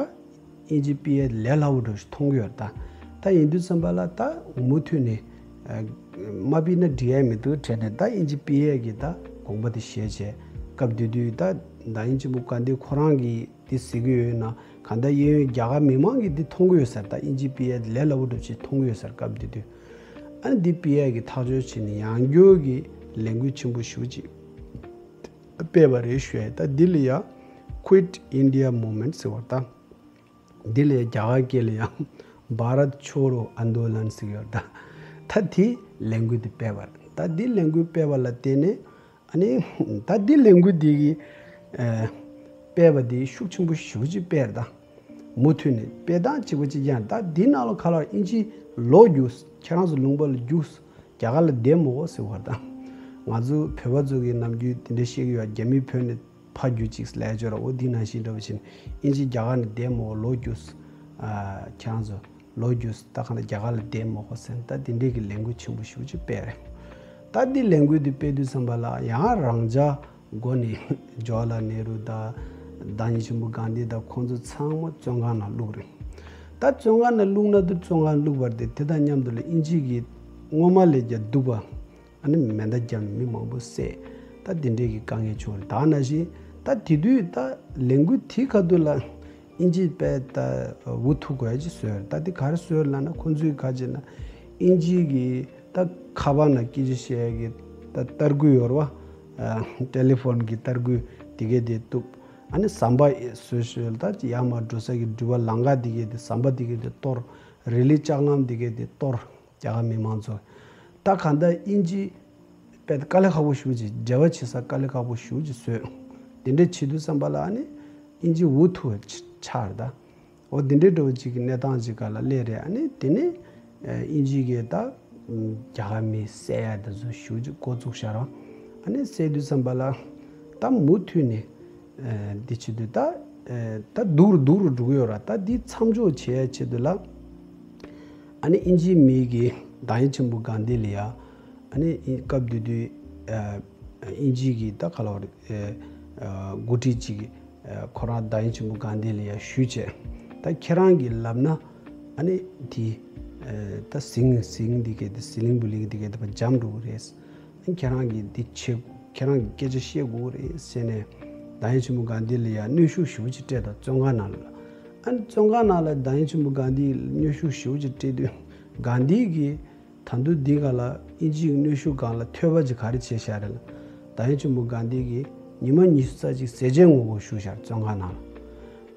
དབྱིན་ཇི་པི་ཨེ་ལས་སླ་པོ་འདྲ་བོ་ཞིག་མཐོང་གི་ཡོད་རེད། ད་ད་ཡིན་དུས་ཙམ་པ་ལ་ད་མུ་མཐུད་ནས་ཨ་མ་ཕུད་ན་འགྲིག་ཡ་མི་འདུག་དྲན་ནས། ད་དབྱིན་ཇི་པི་ཨེ་གིས་ད་དགོངས་པ་དེ་བཞེས་བྱས། སྐབས་དེ་དུས་ད་བདག་ཉིད་ཆེན་པོ་གྷན་དྷི་ཁོ་རང་གིས་འདི་ཟེར་གྱི་ཡོད་ན། གང་ལྟར་གཡས་གཡོན་རྒྱ་གར་མི་མང་གིས་འདི་མཐོང་གི་ཡོད་ཟེར། ད་དབྱིན་ཇི་པི་ཨེ་ལས་སླ་པོ་འདྲ་བོ་ཅིག་མཐོང་གི་ཡོད་ཟེར། སྐབས་དེ་དུས་ཨ་ནི་འདི་པི་ཨེ་གིས་ཐག་གཅོད་བྱས་ནས་ཡང་བསྐྱར་གྱི་ལས་འགུལ་ཆེན་པོ་ཞེ་པོ་ཅིག་སྤེལ་བ་རེད་ཞུ་ཡ། ད་འདི་ལ་ཡ་Quit India Movement་ཟེར་བ་དང་། འདི་ལ་ཡ་རྒྱ་གར་སྐད་ལ་ཡ་Bharat Chhoro Andolan་ཟེར་གྱི་ཡོད་རེད། ད་ད་དེ་ལས་འགུལ་འདི་སྤེལ་བ་རེད། ད་འདི་ལས་འགུལ་སྤེལ་བ་ལ་བརྟེན་ནས། ཨ་ནི་ད་འདི་ལས་འགུལ་འདི་གི་ཨ་སྤེལ་བ་འདི་ཤུགས་ཆེན་པོ་ཞེ་པོ་ཅིག་སྤེལ་རེད། ད་མུ་མཐུད་ནས་སྤེལ་སྟངས་གཅིག་པ་གཅིག་རྐྱང་། ད་འདི་ནང་ལ་ག་ལ་དབྱིན་ཇི་ལོག་རྒྱུགས། ཁྱེད་རང་ཚོ་ལུང་པ་ལ་རྒྱུགས། རྒྱ་གར་ལ་བསྡད་མི་དགོས་ཟེར་བ་རེད། ད་ང་ཚོ་བོད་པ་ཚོ་གི་ནམ་རྒྱུན་དེ་འདྲ་བཤད་ཀྱི་ཡོད། རྒྱ་མི་བོད་ནས་ཕར་རྒྱུགས་ཅིག་ལབ་ཡ་ཅིག་ཡོད་རེད། འོ་འདི་ནང་བཞིན་འདྲ་བོ་བྱས་ནས་དབྱིན་ཇི་རྒྱ་གར་ནས་བསྡད་མི་དགོས། ལོག་རྒྱུགས། ཨ་ཁྱེད་རང་ཚོ་ལོག་རྒྱུགས། ད་གང་ལྟར་རྒྱ་གར་ལ་བསྡད་མི་དགོས་ཟེར། ད་དེ་འདྲའི་གི་ལས་འགུལ་ཆེན་པོ་ཞེ་པོ་ཅིག་སྤེལ་རེད། ད་འདི་ལས་འགུལ་འདི་སྤེལ་དུས་ཙམ་པ་ལ་ཡང་རང་འཇགས་སྒོ་ནས་ཇོ་ཧར་ལལ་ནེ་རུ་དང་། བདག་ཉིད་ཆེན་པོ་གྷན་དྷི་དང་། ཁོང་ཚོ་ཚང་མ་བཙོན་ཁང་ནང་བླུགས་རེད། ད་བཙོན་ཁང་ནང་བླུགས་ན་དུ་བཙོན་ཁང་བླུགས་པ་རེད་དེ། དེ་དང་མཉམ་དུ་ལ་དབྱིན་ཇི་གི་སྔོན་མ་ལས་ཀྱང་སྡུག་པ། ཨ་ནི་མེ་མདའ་བརྒྱབ་ནས་མི་མང་པོ་བསད། ད་དེ་འདྲའི་གི་དཀའ་ངལ་བྱུང་རེད། ད་ནང་བཞིན་ད་དེ་དུས་ད་ལས་འགུལ་དེའི་ཁ་ཐུག་ལ་དབྱིན་ཇིས་དཔེ་ད་འུ་ཐུག་དགོས་ཡ་ཅིག་བཟོས་རེད། ད་དེ་ག་རེ་བཟོས་ལབ་ན། ཁོང་ཚོས་ག་རེ་བྱས་ན། དབྱིན་ཇི་གི་ད་ཁ་པར་ནང་སྐད་ཆ་བཤད་ཡ་གི་ད་ཏར་སྐུད་ཡོད་རེད་བ། ཨ་ཊེ་ལི་ཕོན་གི་ཏར་སྐུད་དེ་གས་དེ་གཏུབ། ཨ་ནི་ཟམ་པ་བཟོས་བཟོས། ད་ཡར་མར་འགྲོ་ས་གི་འགྲུལ་པ་ལམ་ཁ་དེ་གས་དེ། ཟམ་པ་དེ་གས་དེ་གཏོར། རི་ལི་ལྕགས་ལམ་དེ་གས་དེ་གཏོར། རྒྱ་གར་མི་མང་ཚོ། ད་གང་ལྟར་དབྱིན་ཇི་དཔེ་དཀའ་ལས་ཁག་པོ་ཞེ་པོ་ཅིག་འབྲེལ་བ་བྱེད་ས་དཀའ་ལས་ཁག་པོ་ཞེ་པོ་ཅིག་བཟོས། དེ་འདྲ་བྱེད་དུས་ཙམ་པ་ལ་ཨ་ནི་དབྱིན་ཇི་འུ་ཐུག་ཆགས་རེད་ད། འོ་དེ་འདྲའི་འདྲ་བོ་ཅིག་གི་གནས་སྟངས་ཅིག་སྒང་ལ་སླེབས་རེད། ཨ་ནི་དེ་ནས་ཨ་དབྱིན་ཇི་གིས་ད་རྒྱ་གར་མི་བསད་ཡ་དེ་ཚོ་ཞེ་པོ་ཅིག་འགོ་བཙུགས་བཞག་ར། ཨ་ནི་བསད་དུས་ཙམ་པ་ལ་ད་མུ་མཐུད་ནས་ཨ་འདི་བྱེད་དུས་ད་ཨ་ད་སྡུག་རུ་སྡུག་རུ་འགྲོ་གི་ཡོད་ར། ད་འདི་མཚམས་འཇོག་བྱེད་ཡ་ཆེད་དུ་ལ། ཨ་ནི་དབྱིན་ཇིའི་མི་གིས་བདག་ཉིད་ཆེན་པོ་གྷན་དྷི་ལ་ཡ། ཨ་ནི་སྐབས་དེ་དུས་ཨ་དབྱིན་ཇི་གི་ད་ག་ལབ་རེད། ཨ་འགོ་ཁྲིད་ཅིག་གིས་ཨ་ཁོ་རང་བདག་ཉིད་ཆེན་པོ་གྷན་དྷི་ལ་ཡ་ཞུས་བྱས། ད་ཁྱེད་རང་གིས་ལབ་ན་ཨ་ནི་དེ་ཨ་ད་ཟིང་ཟིང་འདི་གས་དེ་ཟི་ལིང་བུ་ལིང་འདི་གས་དེ་ཕར་འཇམ་འགྲོ་གི་རེད། ཨ་ནི་ཁྱེད་རང་གིས་འདི་བྱེད། ཁྱེད་རང་གིས་སྐད་ཆ་བཤད་དགོས་རེད་ཟེར་ནས། བདག་ཉིད་ཆེན་པོ་གྷན་དྷི་ལ་ཡ་གནོན་ཤུགས་ཞེ་པོ་ཅིག་སྤྲད་དང་། བཙོན་ཁང་ནང་ལ། ཨ་ནི་བཙོན་ཁང་ནང་ལ་བདག་ཉིད་ཆེན་པོ་གྷན་དྷི་ལ་གནོན་ཤུགས་ཞེ་པོ་ཅིག་སྤྲད་དུས། གྷན་དྷི་གིས་ད་དུང་འདི་སྒང་ལ་དབྱིན་ཇིའི་གནོན་ཤུགས་སྒང་ལ་ཐོས་པ་ཅིག་ག་རེ་བྱས་བཞག་རེད་ལ། བདག་ཉིད་ཆེན་པོ་གྷན་དྷི་གིས་ཉི་མ་ཉི་ཤུ་རྩ་གཅིག་ཟས་བཅད་ངོ་རྒོལ་ཞུས་བཞག་བཙོན་ཁང་ནང་ལ།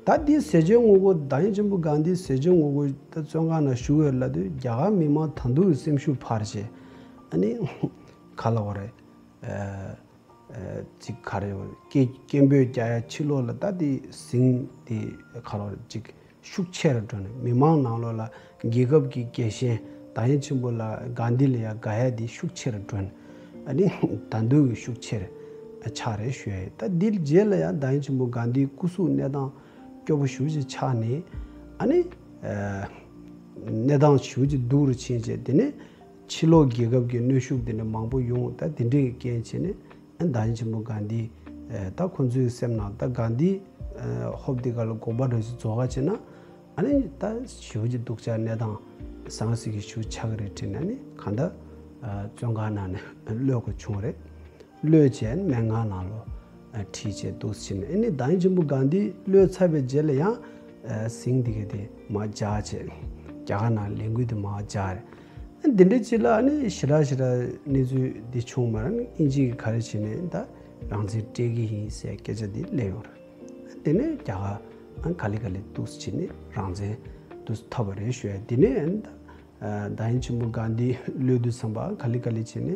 ད་ ད་འདི་ཟས་བཅད་ངོ་རྒོལ། བདག་ཉིད་ཆེན་པོ་གྷན་དྷི་ཟས་བཅད་ངོ་རྒོལ་ད་བཙོན་ཁང་ནང་བཞུགས་ཡོད་ལབ་དུས། རྒྱ་གར་མི་མང་ད་དུང་གི་སེམས་ཤུགས་འཕར་བྱས། ཨ་ནི་ག་ལབ་དགོས་རེད། ཨ་ཨ་ཅིག་ག་རེ་སྐད་སྐད་འབོད་རྒྱག་ཡ། ཕྱི་ལོགས་ལ་ད་དེ་ཟིང་དེ་ག་ལབ་དགོས་རེད། ཅིག་ཤུགས་ཆེ་རུ་འགྲོ་ནས། མི་མང་ནང་ལོགས་ལ་རྒྱལ་ཁབ་ཀྱི་རྒྱལ་ཞེན། བདག་ཉིད་ཆེན་པོ་ལ་གྷན་དྷི་ལ་ཡ་དགའ་ཡ་དེ་ཤུགས་ཆེ་རུ་འགྲོ་ནས། ཨ་ནི་ད་དུང་གི་ཤུགས་ཆེ་རུ་ཆགས་རེད་ཞུ་ཡ་ཡིན། ད་འདིའི་རྗེས་ལ་ཡང་བདག་ཉིད་ཆེན་པོ་གྷན་དྷིའི་སྐུ་གཟུགས་གནས་སྟངས་སྐྱོ་པོ་ཞེ་པོ་ཅིག་ཆགས་ནས། ཨ་ནི་ཨ་གནས་སྟངས་ཞེ་པོ་ཅིག་སྡུག་རུ་ཕྱིན་བྱས། དེ་ནས་ཕྱི་ལོགས་རྒྱལ་ཁབ་ཀྱི་གནོན་ཤུགས་དེ་འདྲ་མང་པོ་ཡོང་། ད་དེ་འདྲའི་རྐྱེན་བྱས་ནས། ཨ་བདག་ཉིད་ཆེན་པོ་གྷན་དྷི་ཨ་ད་ཁོང་ཚོའི་སེམས་ནང་ད་གྷན་དྷི་ཨ་ཧོབ་དེ་ག་ལ་དགོངས་པ་འདྲ་ཞིག་རྫོགས་ཁ་བྱས་ན། ཨ་ནི་ད་ཞེ་པོ་ཅིག་སྡུག་ཅག་གནས་སྟངས་ཟང་ཟིང་གི་ཞེ་པོ་ཆགས་ཀྱི་རེད་དྲན་ནས། ཨ་ནི་གང་ལྟར་ཨ་བཙོན་ཁང་ནང་ནས་གློད་དགོས་བྱུང་རེད། གློད་བྱས་ནས་སྨན་ཁང་ནང་ལོགས་ཨ་ཁྲིད་བྱས་འདུག་ཕྱིན། ཨ་ནི་བདག་ཉིད་ཆེན་པོ་གྷན་དྷི་གློད་ཚར་བའི་རྗེས་ལ་ཡང་ཨ་ཟིང་དེ་ག་དེ་མར་འཇགས་བྱས། རྒྱ་གར་ནང་ལས་འགུལ་དེ་མར་འཇགས་རེད། ཨ་འདི་འདྲའི་ཅིག་ལ་ཨ་ནི་ཞེ་དྲག་ཞེ་དྲག་གནས་ཚུལ་འདི་བྱུང་མ་རེད། ཨ་ནི་དབྱིན་ཇི་གིས་ག་རེ་བྱས་ནས་ད་རང་བཙན་སྤྲད་ཀྱི་ཡིན་ཟེར་སྐད་ཆ་འདི་སླེབས་ཡོང་རེད། དེ་ནས་རྒྱ་གར་ཨ་ག་ལེ་ག་ལེ་འདུག་སེ་བྱས་ནས་རང་བཙན་འདུག་སེ་ཐོབ་པ་རེད་ཞུ་ཡ། དེ་ནས་ཨ་ནི་ད་ཨ་བདག་ཉིད་ཆེན་པོ་གྷན་དྷི་གློད་དུས་ཙམ་པ་ག་ལེ་ག་ལེ་བྱས་ནས།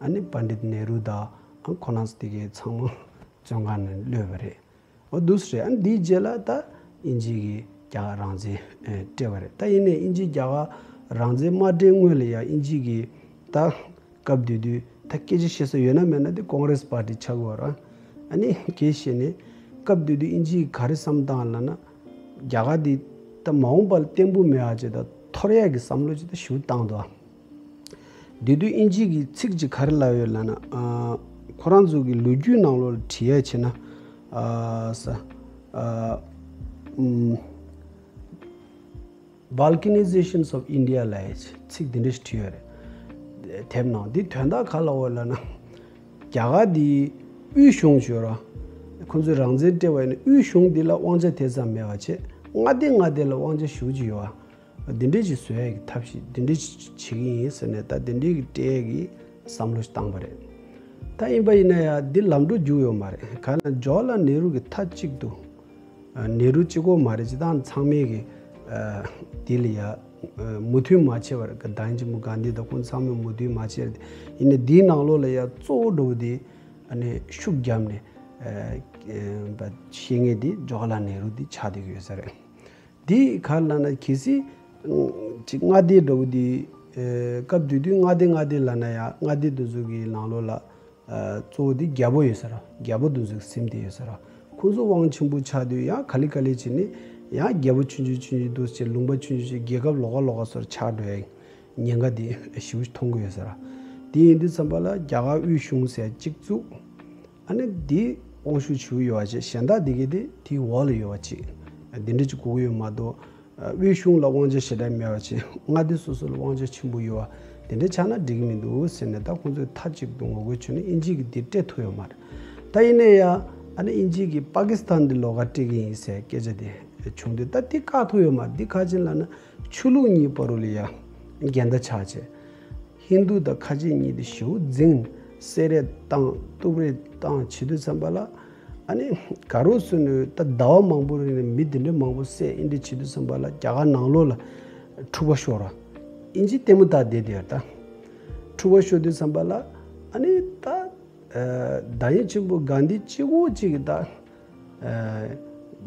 ཨ་ནི་པཎ་ཌིད་ནེ་རུ་དང་ཨ་ཁོ་རང་ཚོ་དེ་གའི་ཚང་མ་བཙོན་ཁང་ནས་གློད་པ་རེད། འོ་འདུག་སེ་རེད། ཨ་ནི་དེའི་རྗེས་ལ་ད་དབྱིན་ཇི་གིས་རྒྱ་གར་རང་བཙན་ཨེ་སྤྲད་པ་རེད། ད་ཡིན་ནའི་དབྱིན་ཇིས་རྒྱ་གར་རང་བཙན་མ་སྤྲད་སྔོན་ལ་ཡང་དབྱིན་ཇི་གིས་ད་སྐབས་དེ་དུས་ད་སྐད་ཆ་བཤད་ས་ཡོད་ན་མེད་ན་དེ་ཀོང་རེས་པར་ཏི་ཆགས་ཀྱི་ཡོད་རེད། ཨ་ནི་གལ་སྲིད་ནས་སྐབས་དེ་དུས་དབྱིན་ཇིས་ག་རེ་བསམ་བཏང་ལབ་ན། རྒྱ་གར་འདི་ད་མ་འོངས་པ་ལ་བརྟན་པོ་མེད་པ་ཅིག་དང་འཐོར་ཡག་གི་བསམ་བློ་ཅིག་ད་ཞེ་པོ་བཏང་འདུག་ཨ། དེ་དུས་དབྱིན་ཇི་གིས་ཚིག་ཅིག་ག་རེ་ལབ་ཡོད་ལབ་ན། ཨ་ཁོ་རང་ཚོ་གི་ལོ་རྒྱུས་ནང་ལོགས་ལ་བྲིས་ཡ་བྱས་ན། ཨ་ས་ཨ་ཨུམ་Balkanizations of India ལབ་ཡ་ཚིག་འདི་འདྲ་ཞིག་བྲིས་ཡོད་རེད། དེབ་ནང་འདི་དོན་དག་ག་ལབ་ཡོད་ལབ་ན། རྒྱ་གར་འདི་དབུས་གཞུང་ཞུ་ར། ཁོ་ཚོས་རང་བཙན་སྤྲད་པ་ཡིན་ན་དབུས་གཞུང་འདི་ལ་དབང་ཆ་དེ་ཙམ་མེད་པ་བྱས། མངའ་སྡེ་མངའ་སྡེ་ལ་དབང་ཆ་ཞེ་པོ་ཅིག་ཡོད་པ། འདི་འདྲས་ཅིག་བཟོ་ཡག་གི་ཐབས་ཤེས་འདི་འདྲས་ཅིག་བྱེད་ཀྱི་ཡིན་ཟེར་ནས། ད་འདི་འདྲས་ཀྱི་སྤྲད་ཡག་གི་བསམ་བློ་ཞིག་བཏང་པ་རེད། ད་ཡིན་པ་ཡིན་ན་ཡང་འདི་ལམ་འགྲོ་རྒྱུགས་ཡོད་མ་རེད། གང་ལབ་ན་ཇོ་ཧར་ལལ་ནེ་རུ་གིས་མཐའ་གཅིག་ཏུ་ཨ་ནེ་རུ་གཅིག་པོ་མ་རེད། སྤྱིར་བཏང་ཚང་མས་ཀྱི་ཨ་འདི་ལ་ཡ་ཨ་མོས་མཐུན་མ་བྱས་པ་རེད། བདག་ཉིད་ཆེན་པོ་གྷན་དྷི་དང་ཁོང་ཚང་མས་མོས་མཐུན་མ་བྱས་རེད། ཡིན་ནའི་འདིའི་ནང་ལོགས་ལ་ཡ་གཙོ་བོ་འདྲ་བོ་འདི་ཨ་ནི་ཤུགས་བརྒྱབ་ནས་ཨ་ཨ་བཤད་མཁན་འདི་ཇོ་ཧར་ལལ་ནེ་རུ་འདི་ཆགས་བསྡད་ཀྱི་ཡོད་ས་རེད། འདི་ག་རེ་ལབ་ན། གལ་སྲིད་ཨ་ཅིག་མངའ་སྡེ་འདྲ་བོ་འདི་ཨ་སྐབས་དེ་དུས་མངའ་སྡེ་མངའ་སྡེ་ལབ་ན་ཡང་མངའ་སྡེ་དེ་ཚོ་གི་ནང་ལོགས་ལ་ཨ་གཙོ་བོ་འདི་རྒྱལ་པོ་ཡོད་ས་རེད། རྒྱལ་པོ་དེ་ཚོ་གི་ཟིན་བྲིས་ཡོད་ས་རེད། ཁོང་ཚོ་དབང་ཆེན་པོ་ཆགས་དུས་ཡང་ག་ལེ་ག་ལེ་བྱས་ནས་ཡང་རྒྱལ་པོ་ཆུང་ཆུང་ཆུང་ཆུང་འདུག་སེ་བྱས། ལུང་པ་ཆུང་ཆུང་ཆུང་། རྒྱལ་ཁབ་ལོགས་ཀ་ལོགས་ཀ་སོར་ཆགས་འགྲོ་ཡག་ཉེན་ཁ་འདི་ཞེ་པོ་ཞིག་མཐོང་གི་ཡོད་ས་རེད། དེ་ཡིན་དུས་ཙམ་པ་ལ་རྒྱ་གར་དབུས་གཞུང་ཟེར་གཅིག་བཙུགས། ཨ་ནི་འདི་དབང་ཤུགས་ཆེ་བོ་ཡོད་པ་ཅིག། གཞན་དག་འདི་གའི་དེ་དེའི་འོག་ལ་ཡོད་པ་ཅིག། འདི་འདྲ་ཅིག་དགོས་ཀྱི་ཡོད་མ་གཏོགས། དབུས་གཞུང་ལ་དབང་ཆ་ཞེ་དྲག་མེད་པ་ཅིག། མངའ་སྡེ་སོ་སོ་ལ་དབང་ཆ་ཆེན་པོ་ཡོད་པ་འདི་འདྲ་ཆགས་ན་འགྲིག་གི་མི་འདུག་ཟེར་ནས། ད་ཁོང་ཚོས་མཐའ་གཅིག་ཏུ་ངོ་རྒོལ་བྱུང་ནས་དབྱིན་ཇི་གིས་འདི་སྤྲད་ཐུབ་ཡོད་མ་རེད། ད་ཡིན་ན་ཡང་ཨ་ནི་དབྱིན་ཇི་གིས་པ་ཀི་སི་ཐན་འདི་ལོགས་ཀ་སྤྲད་ཀྱི་ཡིན་ཟེར་སྐད་ཆ་དེ་བྱུང་དུས། ད་འདི་བཀག་ཐུབ་ཡོད་མ་རེད། འདི་ག་རེ་བྱས་ལབ་ན། ཆོས་ལུགས་གཉིས་བར་ལ་ཡ་འགལ་ཟླ་ཆགས་བྱས། ཧིན་དུ་དང་ཁ་ཆེ་གཉིས་དེ་ཞེ་པོ་འཛིང་། བསད་རེས་བཏང་། གཏུབ་རེས་བཏང་བྱེད་དུས་ཙམ་པ་ལ། ཨ་ནི་ག་རེ་ཟེར་ན། ད་ཟླ་བ་མང་པོ་རིང་ནས་མི་དེ་འདྲ་མང་པོ་བསད། ཨེ་འདྲ་བྱེད་དུས་ཙམ་པ་ལ་རྒྱ་གར་ནང་ལོགས་ལ་འཁྲུག་པ་ཤོར་བ། དབྱིན་ཇི་ལྟད་མོ་ལྟ་བསྡད་དེ་ཡོད། ད་འཁྲུག་པ་ཤོར་དུས་ཙམ་པ་ལ། ཨ་ནི་ད་ཨ་བདག་ཉིད་ཆེན་པོ་གྷན་དྷི་གཅིག་པོ་གཅིག་གིས་ད་ཨ་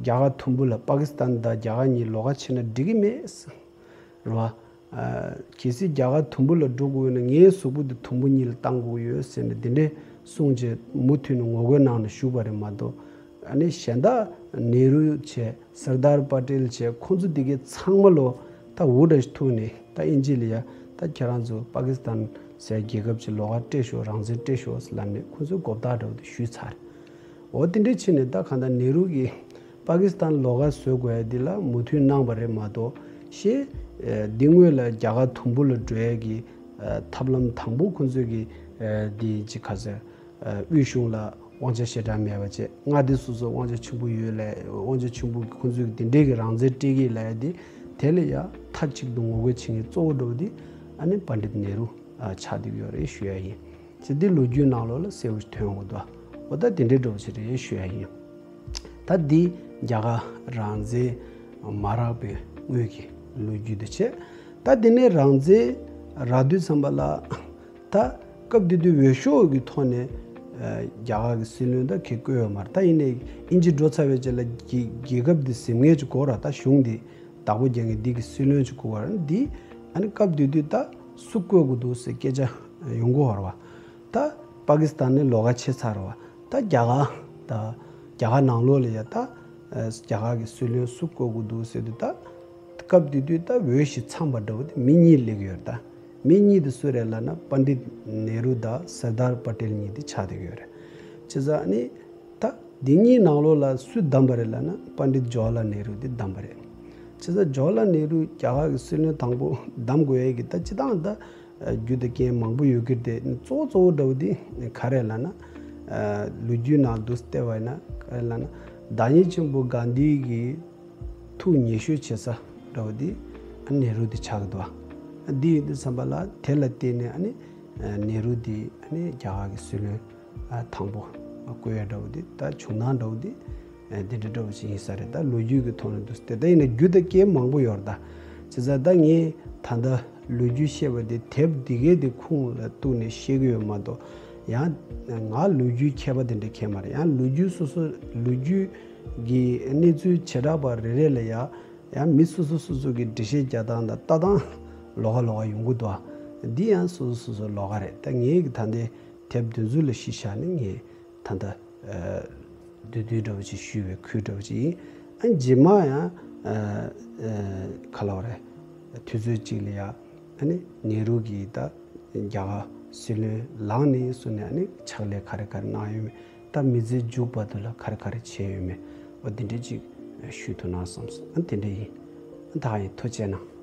རྒྱ་གར་དུམ་བུ་ལ། པ་ཀི་སི་ཐན་དང་རྒྱ་གར་གཉིས་ལོགས་ཀ་ཕྱེ་ན་འགྲིག་གི་མེད། རེད་བ། ཨ་གལ་སྲིད་རྒྱ་གར་དུམ་བུ་ལ་འགྲོ་དགོས་ཡོད་ན་ངའི་གཟུགས་པོ་འདི་དུམ་བུ་གཉིས་ལ་བཏང་དགོས་ཡོད་ཟེར་ནས་འདི་འདྲས་གསུངས་བྱས། མུ་མཐུད་ནས་ངོ་རྒོལ་གནང་ནས་བཞུགས་པ་རེད་མ་གཏོགས། ཨ་ནི་གཞན་དག་ནེ་རུ་བྱས། སར་དར་པ་ཏེལ་བྱས། ཁོང་ཚོ་འདི་གའི་ཚང་མ་ལོ་ད་འུར་སྒྲ་ཞིག་ཐུག་ནས། ད་དབྱིན་ཇི་ལ་ཡ། ད་ཁྱེད་རང་ཚོ་པ་ཀི་སི་ཐན་ཟེར་རྒྱལ་ཁབ་ཅིག་ལོགས་ཀ་སྤྲད་ཤོག། རང་བཙན་སྤྲད་ཤོག་ཟེར་ལབ་ནས་ཁོང་ཚོས་མགོ་བཏགས་འདྲ་བོ་དེ་ཞུས་ཚར། འོ་དེ་འདྲས་བྱས་ནས་ད་གང་ལྟར་ནེ་རུ་གིས་པ་ཀི་སི་ཐན་ལོགས་ཀ་བཟོ་དགོས་ཡ་འདི་ལ་མོས་མཐུན་གནང་བ་རེད་མ་གཏོགས། ཤེས་ཨ་འདི་སྔོན་ལ་རྒྱ་གར་དུམ་བུ་ལ་འགྲོ་ཡ་གི་ཨ་ཐབས་ལམ་དང་པོ་ཁོང་ཚོས་ཀྱི་ཨ་འདི་ཅིག་ག་ཟེར། ཨ་དབུས་གཞུང་ལ་དབང་ཆ་ཞེ་དྲག་མེད་པ་བྱས། མངའ་སྡེ་སོ་སོ་དབང་ཆ་ཆེན་པོ་ཡོད་ལབ། དབང་ཆ་ཆེན་པོ་ཁོང་ཚོས་ཀྱི་འདི་འདྲས་ཀྱི་རང་བཙན་སྤྲད་ཀྱི་ལབ་ཡ་འདི། དེ་ལ་ཡ་མཐའ་གཅིག་ཏུ་ངོ་རྒོལ་བྱེད་མཁན་གཙོ་བོ་འདྲ་བོ་འདི་ཨ་ནི་པཎ་ཌིད་ནེ་རུ་ཨ་ཆགས་བསྡད་ཡོད་རེད་ཞུ་ཡ་ཡིན། ཅེས་འདི་ལོ་རྒྱུས་ནང་ལོགས་ལ་གསལ་པོ་ཞིག་ཐོན་ཡོང་གི་འདུག་འོ་ད་དེ་འདྲའི་འདྲ་བོ་ཞིག་རེད་ཞུ་ཡ་ཡིན། ད་འདི་ རྒྱ་གར་རང་བཙན་མ་རག་པའི་སྔོན་གྱི་ལོ་རྒྱུས་དེ་བྱས། ད་དེ་ནས་རང་བཙན་རག་དུས་ཙམ་པ་ལ། ད་སྐབས་དེ་དུས་འོས་ཤོག་གི་ཐོག་ནས་ཨ་རྒྱ་གར་གྱི་སྲིད་བློན་ད་ཁོས་བསྐོས་ཡོད་མ་རེད། ད་ཡིན་ནའི་དབྱིན་ཇི་འགྲོ་ཚར་བའི་རྗེས་ལ་རྒྱལ་རྒྱལ་ཁབ་འདི་ཟིན་མཁན་ཅིག་དགོས་ར། ད་གཞུང་འདི་བདག་པོ་རྒྱག་མཁན་འདི་གི་སྲིད་བློན་ཅིག་དགོས་པ་ར། འདི་ཨ་ནི་སྐབས་དེ་དུས་ད་སུ་བསྐོ་དགོས་འདུག་ཟེར་སྐད་ཆ་ཡོང་གི་ཡོད་རེད་བ། ད་པ་ཀི་སི་ཐན་ནི་ལོགས་ཀ་ཕྱེ་ཚར་བ། ད་རྒྱ་གར་ད་རྒྱ་གར་ནང་ལོགས་ལ་ཡ་ད་ཨ་རྒྱ་གར་གྱི་སྲིད་བློན་སུ་བསྐོ་དགོས་འདུག་ཟེར་དུས། ད་སྐབས་དེ་དུས་ད་འོས་ཤིག་ཚང་བ་འདྲ་བོ་དེ་མི་གཉིས་སླེབས་ཡོད་རེད། ད་མི་གཉིས་དེ་སུ་རེད་ལབ་ན། པཎ་ཌིད་ནེ་རུ་དང་སར་དར་པ་ཊེལ་གཉིས་དེ་ཆགས་བསྡད་ཡོད་རེད། བྱས་ཙང་ཨ་ནི་ད་འདི་གཉིས་ནང་ལོགས་ལ་སུ་བདམས་པ་རེད་ལབ་ན། པཎ་ཌིད་ཇོ་ཧར་ལཱལ་ནེ་རུ་དེ་བདམས་པ་རེད། བྱས་ཙང་ཇོ་ཧར་ལཱལ་ནེ་རུ་རྒྱ་གར་གྱི་སྲིད་བློན་དང་པོ་བདམས་དགོས་ཡས་ཀྱི་ད་སྤྱིར་བཏང་ད་རྒྱུ་དང་རྐྱེན་མང་པོ་ཡོད་ཀྱི་རེད་དེ། གཙོ་བོ་གཙོ་བོ་འདྲ་བོ་དེ་ག་རེ་ལབ་ན། ཨ་ལོ་རྒྱུས་ནང་དུ་བལྟས་པ་ཡིན་ན་ག་རེ་ལབ་ན། བདག་ཉིད་ཆེན་པོ་གྷན་དྷི་གི་ཐུགས་ཉེ་ཤོས་བྱེད་ས་འདྲ་བོ་དེ་ཨ་ནེ་རུ་དེ་ཆགས་ཀྱི་འདུག་བ། འདི་ཡིན་དུས་ཙམ་པ་ལ་དེ་ལ་བརྟེན་ནས་ཨ་ནི་ཨ་ནེ་རུ་དེ་ཨ་ནི་རྒྱ་གར་གྱི་སྲིད་བློན་ཨ་དང་པོ་བསྐོ་ཡ་འདྲ་བོ་དེ། ད་བྱུང་སྟངས་འདྲ་བོ་དེ་ཨ་འདི་འདྲ་འདྲ་བོ་ཞིག་ཡིན་ས་རེད། ད་ལོ་རྒྱུས་ཀྱི་ཐོག་ནས་འདུག་སྟེ། ད་ཡིན་ན་རྒྱུ་དང་རྐྱེན་མང་པོ་ཡོད་རེད། ད་བྱས་ཙང་ད་ངས་ད་ལྟ་ལོ་རྒྱུས་བཤད་པ་དེ་དེབ་འདི་གའི་དེ་ཁུངས་ལ་གཏུགས་ནས་བཤད་ཀྱི་ཡོད་མ་གཏོགས། ཡང་ང་ལོ་རྒྱུས་མཁས་པ་དེ་འདྲ་མཁས་མ་རེད། ཡང་ལོ་རྒྱུས་སོ་སོ་ལོ་རྒྱུས་ཀྱི་གནས་ཚུལ་བྱེ་བྲག་པ་རེ་རེ་ལ་ཡ་ཡང་མི་སོ་སོ་སོ་སོ་གི་འགྲེལ་བཤད་རྒྱག་སྟངས་དང་ལྟ་སྟངས་ལོགས་ཀ་ལོགས་ཀ་ཡོང་གི་འདུག་ཨ། འདི་ཡང་སོ་སོ་སོ་སོ་ལོགས་ཀ་རེད། ད་ངའི་གི་ད་ལྟའི་དེབ་འདི་ཚོ་ལ་གཞི་བཞག་ནས་ངས་ད་ལྟ་ཨ་བསྡུས་བསྡུས་འདྲ་བོ་ཅིག་ཞུས་པའི་ཁུལ་འདྲ་བོ་ཅིག་ཡིན། ཨ་རྗེས་མ་ཡང་ཨ་ཨ་ག་ལབ་རེད། དུས་ཚོད་ཅིག་ལ་ཡ་ཨ་ནི་ནེ་རུ་གིས་ད་རྒྱ་གར་སྲིད་བློན་ལངས་ནས་བཟུང་ནས་ཨ་ནི་ཕྱག་ལས་ག་རེ་ག་རེ་གནང་ཡོད་མེད། ད་མི་ཚེ་མཇུག་བར་དུ་ལ་ག་རེ་ག་རེ་བྱས་ཡོད་མེད། འོ་དེ་འདྲས་ཅིག་ཞུ་ཐུབ་ན་བསམ་སོང་། ཨ་དེ་འདྲས་ཡིན། ཨ་ད་ཡིན། ཐུགས་རྗེ་གནང་།